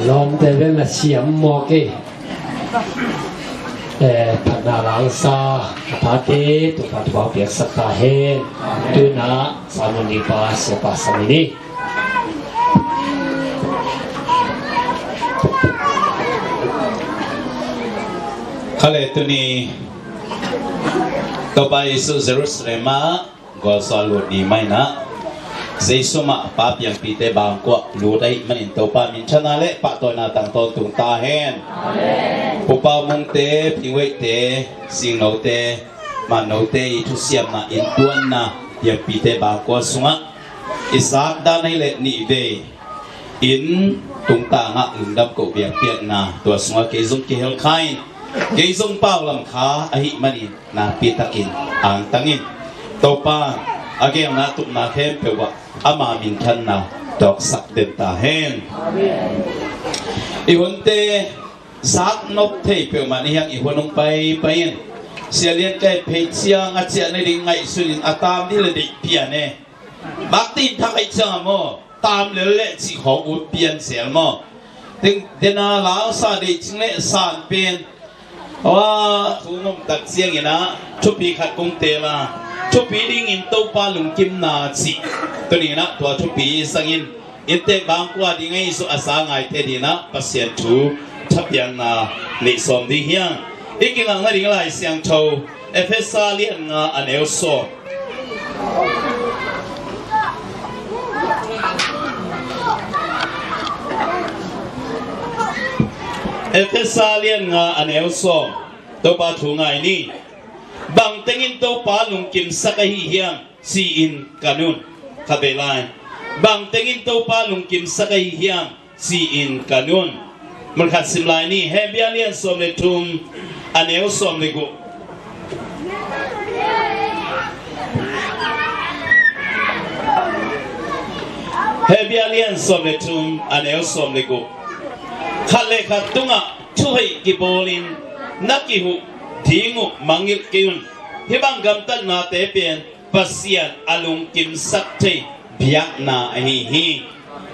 Lawmte bel na siam mawk ei. Eh, phatna la sa a tate Topa thupha piaksak ta hen. Tu-in ah sermon ding pa Siapa Sam ni. Kha le, tuni Topa Jesu Jerusalem ah gualzo a lut ni mah in ah, Jesu mah Pa piangpite bangkua lut ahih manin Topa minthanna le pahtawina tang tawntung ta hen. Amen. Pu Pau Mungte, Ping Weihte, Singnote, Mannote i thusiamna, innkuanna, piangpite bangkua sungah i sak dan ahih leh nih vei inn tungtangah lungdam kohpiak piakna, tua sungah kei zong kihel kha in, kei zong pau lam kha ahih manin nakpi takin angtang in, Topa a gelna tupna khempeuh ah ama minthanna tuaksak den ta hen. I hunte sak nop thei peuhmah ni hiang, i hun hong paipai in, Sia Lian Kai phei ciang a ciah nading ngaihsun in, a tam ding le deih pian e. Bangti in thak ahih ciang a maw, tam lel leh cih khawng ut pian sel maw. Teng dena lausa deih cing leh san pen. Aw, thu ngom tak ciangin ah thupi khat kong teel a, thupi dingin Topa lungkimna cih. Tuni-in ah tua thupi i zangin, inntek bangkua ding ahi zong a za ngaite dingin ah Pasian thu thapiakna neih sawm ding hi hang. I kingakna ding Lai Siangtho Efesa lian nga a neu sawm. Efesa lian nga a neu sawm. Topa thu ngai ni. Bang tengin Topa lungkimsak ahi hiam, ci-in kan un. Khatvei lai. Bang tengin Topa lungkimsak ahi hiam, ci-in kan un. Mun khat sim lai ni. Hebru lian sawm le thum, a neu sawm le guk. Hebru lian sawm le thum, a neu sawm le guk. khat le khat tungah thuhoih kibawlin na kihuh ding uh mangngilh kei un. Hih bang gamtatnate pen Pasian a lungkimsak thei biakna ahi hi.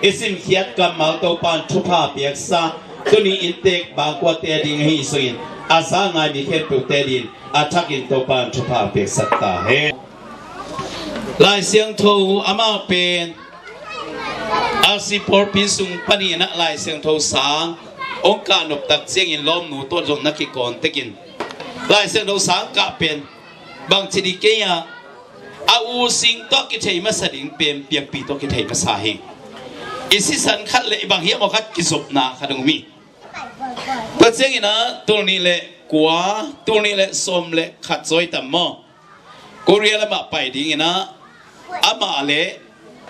I simkhiat kammal Topa'n thupha piaksa, tuni inntek bangkuate a ding ahi zongin a za ngai mi khempeuhte adingin a thakin Topa'n thupha piaksak ta hen. Lai Siangtho amau pen a si pawlpi sung panin ah Lai Siangtho sang hong kah nop tak ciangin lawmnu tawh zong na kikawn tekin Lai Siangtho sang kah pen bangci ding kei a, a u sing tawh kithei masa ding pen piangpi tawh kithei masa hi. I sisan khat le i bang hiam aw khat kizopna khat hong um hi. Tua ciangin ah tul nih le kua, tul nih le sawm le khat zawi tam maw, Korea lamah pai dingin ah amah le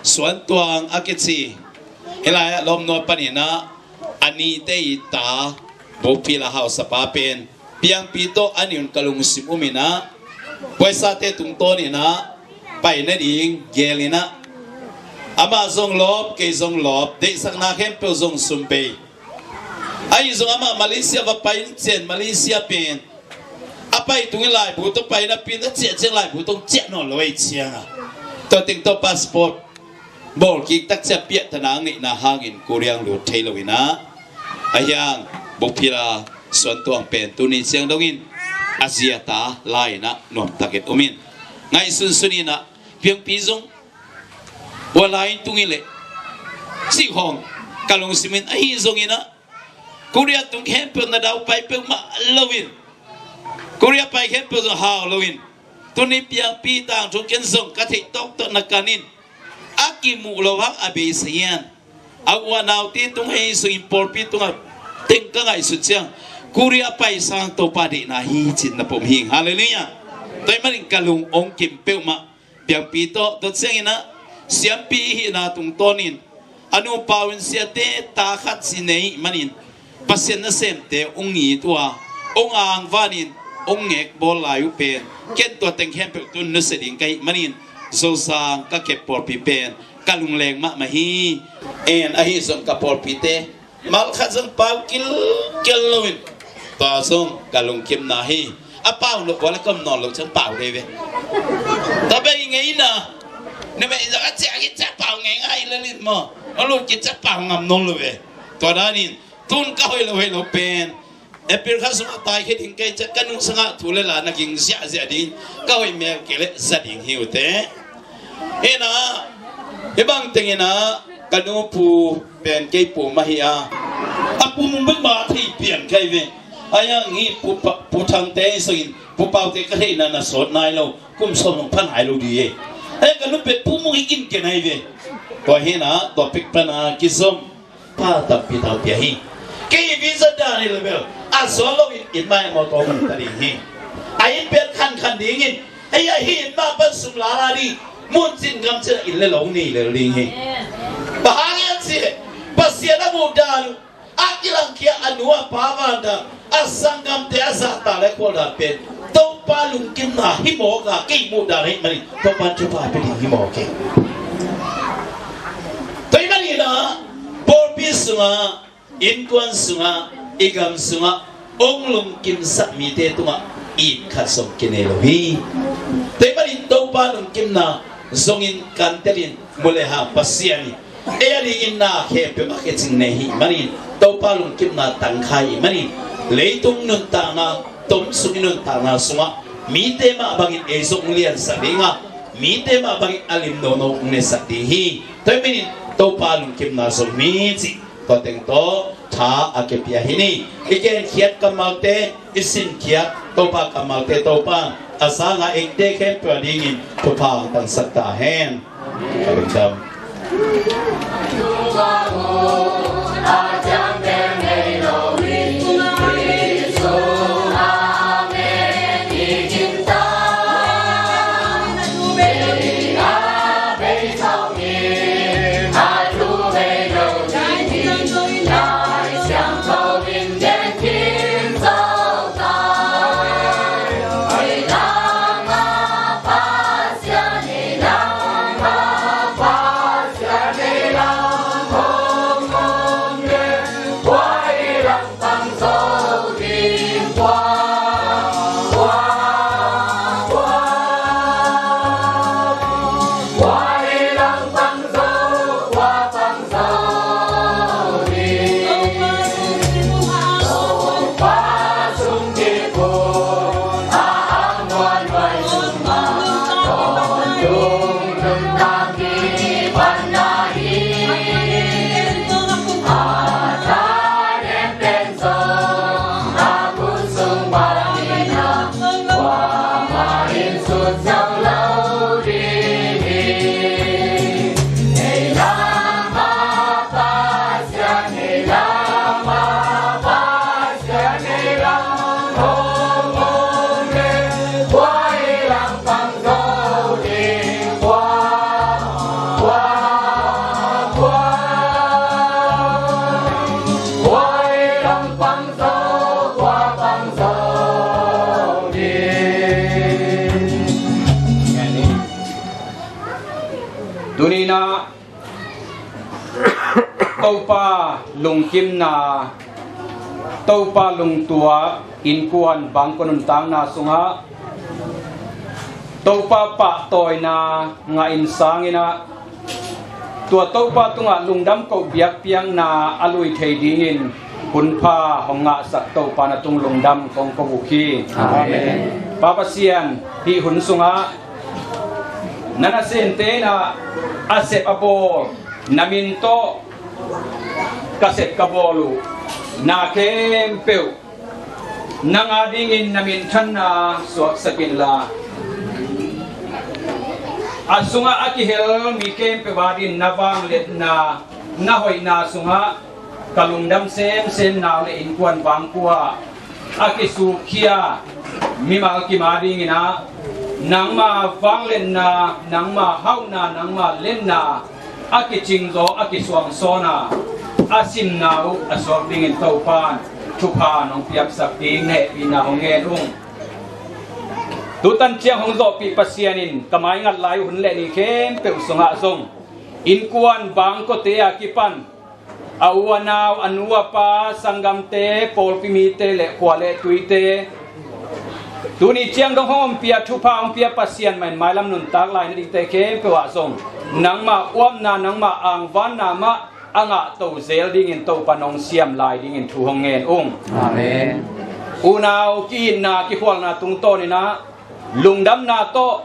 Suantuang a kici, hih lai-ah lawmnu panin ah a nite i ta Bukphila hausapa pen piangpi tawh a nih un ka lungsim um in ah, puaisate tungtawnin ah pai nading geel in ah, amah zong lawp, kei zong lawp, deihsakna khempeuh zong sum bei. Ahi zong amah Malaysia va pai ciang, Malaysia pen a pai tungin laibu tawh pai napi in a ciah ciang laibu tawh ciah nawn lo ahih ciangin, tua teng tawh passport bawlkik tak ciang piahtana a ngeihna hangin Korea hong lut thei lo in ah, ahi hang Bukphila Suantuang pen tuni ciang dongin a zi a ta la-in ah nuamtakin um in, ngaihsunsun in ah, piangpi zong ua lai in tung hi leh cih khawng ka lungsim in, ahi zongin ah Korea tung khempeuh na daupai peuhmah lo in, Korea pai khempeuh zong hau lo in, tuni piangpi tangthu ken zong ka theih tawk tawh na kan in, a kimuh loh hang a beisa hian a u a naute tung hei sungin pawlpi tungah teng ka ngaihsut ciang Korea pai sang Topa deihna hi ci-in na pom hi. Halleluiah. Tua ahih manin ka lung hong kim peuhmah, piangpi tawh. Tua ciangin ah siampi i hihna tungtawnin a nupa un siate ta khat ci nei ahih manin Pasian nasemte hong it uh a, hong angvanin hong ngek bawl lai uh pen ken tua teng khempeuh tun nusia ding ka hih manin Zozang ka kep pawlpi pen ka lungleng mahmah hi. En ahi zong ka pawlpite mal khat zong pau kilkel lo in, tua zong ka lungkimna hi. A pau lo, ua le ka om nawn lo ciang pau dei ve. Tua bei ngei na, na mei zong a ciah ki ciah pau ngei ngai le lin maw, a lut ki ciah pau ngam nawn lo ve. Tua danin tun ka hoih lo hoih lo pen April kha sungah taikhia ding kei ciah ka nungsangah thu le la na ging ziahziah ding, ka hoih mel kei le za ding hi uh teh. Hi na, hi bang teng hi na, ka nu Pu pen kei Pu mah hi a, a Pu Mung bek mah thei pian kei ve. Ahi hang hi Pu Pa, Pu Thangte hi sungin Pu Paute ka theihna na sawt nai lo, kum sawm hong pha nai lo ding hi. Ahi ka nu pen Pu Mung hi kin ken ahi ve. Tua hi na, tua pek pan a kizom pa tampi tau pia hi. Kei visa dan hi lo bel a zual lo in, in mai mawtaw mun ta ding hi. A in pen khankhan ding in, hei a hi in mah pan sum lala ding, mun cin gam cin a in le lo nei lel ding hi. Bang hang hiam cih leh Pasian a muh dan uh a kilangkhia a nu a pa van dan, a sanggamte a zahtak le khual dan pen Topa lungkimna hi mawk a, kei muh dan ahih manin Topa thupha pia ding hi mawk hi. Tua ahih manin ah pawlpi sungah, innkuan sungah, i gam sungah hong lungkimsak mite tungah it khat zong kinei lo hi. Tua ahih manin Topa lungkimna zongin kan telin mu le hang Pasian in ei a dingin na khempeuh a kicing nei hi manin Topa lungkimna tangkhai hi manin leitung nuntakna, tomsung i nuntakna sungah mite mah bangin ei zong liansak ding a, mite mah bangin a lim nono hong nesak ding hi. Tua ahih manin Topa lungkimna zong mi cih tua teng tawh tha a kipia hi ni. I genkhiat kammalte, i sinkhiat Topa kammalte Topa a sangah eite khempeuh a dingin thupha hong tangsak ta hen. Ka lungdam. Topa lungkimna, Topa lungtuak, innkuan bangkua nuntakna sungah Topa pahtawina ngah in sanginah tua Topa tungah lungdam koh biakpiakna a lui thei dingin hunpha hong ngahsak Topa na tung lungdam kong ko uh hi. Amen. Pa Pasian, hih hun sungah na nasente inah a sep a bawl, na min tawh ka sep ka bawl uh na khempeuh nang a dingin na minthanna suaksak inla, a sungah a kihel mi khempeuh a dingin na vangliatna, na hoihna sungah ka lungdam semsem na uh le innkuan bangkua a kisukkhia mimal kim a dinginah nangma vangliatna, nangma hauhna, nangma liatna a kicingzaw, a kisuangsawn a, a simna uh a suak dingin Topan thupha nong piaksak ding na hehpihna hong ngen ung. Tutan ciang hong zawhpih Pasian in ka maingat lai uh hun le ni khempeuh sungah zong innkuan bangkuate a kipan a u a nau, a nu a pa, sanggamte, pawlpi mite le khua le tuite, tuni ciang dong hong ompih a, thupha hong pia Pasian mah in mailam nuntak lai nadingte khempeuh ah zong nangma uapna, nangma angvanna mah a ngahto zel dingin Topa nong siam lai dingin thu hong ngen ung. Amen. Unau ki-itna, kikhualna tungtawninah lungdamna tawh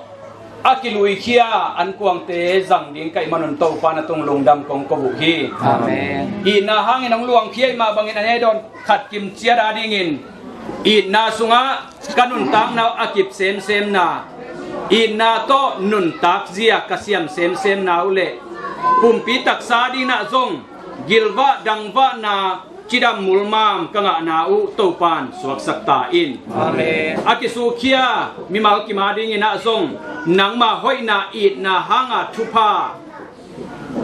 a kiluikhia ankuangte zang ding ka hih manun Topa na tung lungdam kong ko uh hi. Amen. Itna hangin hong luangkhia ih mah bangin a nei dawn khat kimciat a dingin itna sungah ka nuntakna uh a kip semsemna, itna tawh nuntak zia ka siam semsemna uh le pumpi taksa dinah zong gilvah dangvahna, cidam mulmam ka ngahna uh Topan suaksak ta in. Amen. A kisukkhia mimal kim a dinginah zong nangma hoihna, itna hanga thupha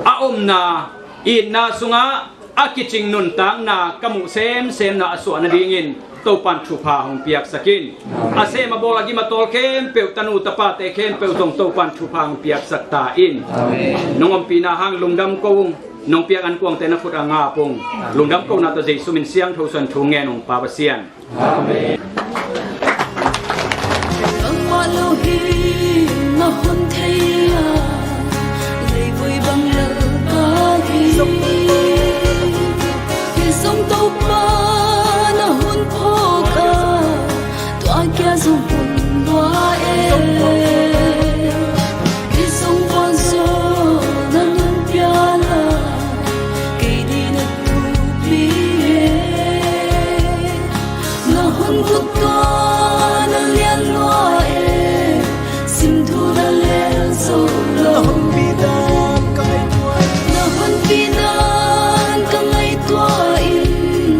a omna, itna sungah a kicing nuntakna ka muh semsemna a suah nadingin Topan thupha hong piaksak in. Amen. A sem a bawl, a gim a tawl khempeuh, tanu tapate khempeuh zong Topan thupha hong piaksak ta in. Amen. Nong ompihna hang lungdam ko ung. Nong piak ankuangte na khut ah nga pung. Lungdam kohna tawh Jesu min siangtho suan thu ngen ung, Pa Pasian. Amen. Nangmah lo hi na hun thei a, leivui bang lalpa hi. Hi zong Topa na hun phawk a, tua kia zong hun lua e. Hi zong vuan zaw na nun pia la, kei ding na thupi e. Na hun kut tua na lian lua e, sim thu na lel zo lo. Na hun pi dan ka ngaihtuah in, na hun pi dan ka ngaihtuah in,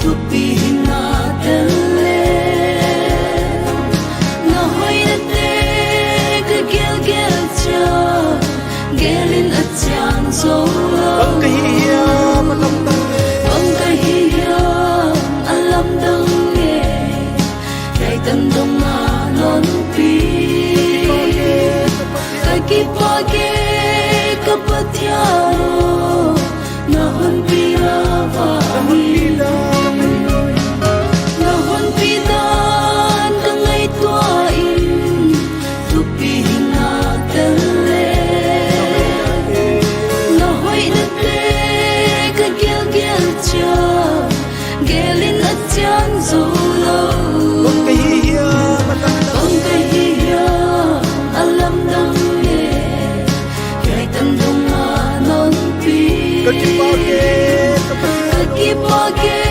thupi hi na tel le. Na hoihnate ka gelgel ciang, gelin a ciang zo lo. Bang ka hih hiam a lamdang e? Bang ka hih hiam a lamdang e? Hiai tan dong a nawnpi, ka kipahkei ka Pathian aw. Na honpi dan ka ngaihtuah in, na honpi dan ka ngaihtuah in, thupi hi na tel le. Na hoihnate ka gelgel ciang, gelin a ciang zo lo. Bang ka hih hiam a lamdang, bang ka hih hiam a lamdang e? Hiai tan dong a nawnpi, ka kipahkei ka Pathian, ka kipahkei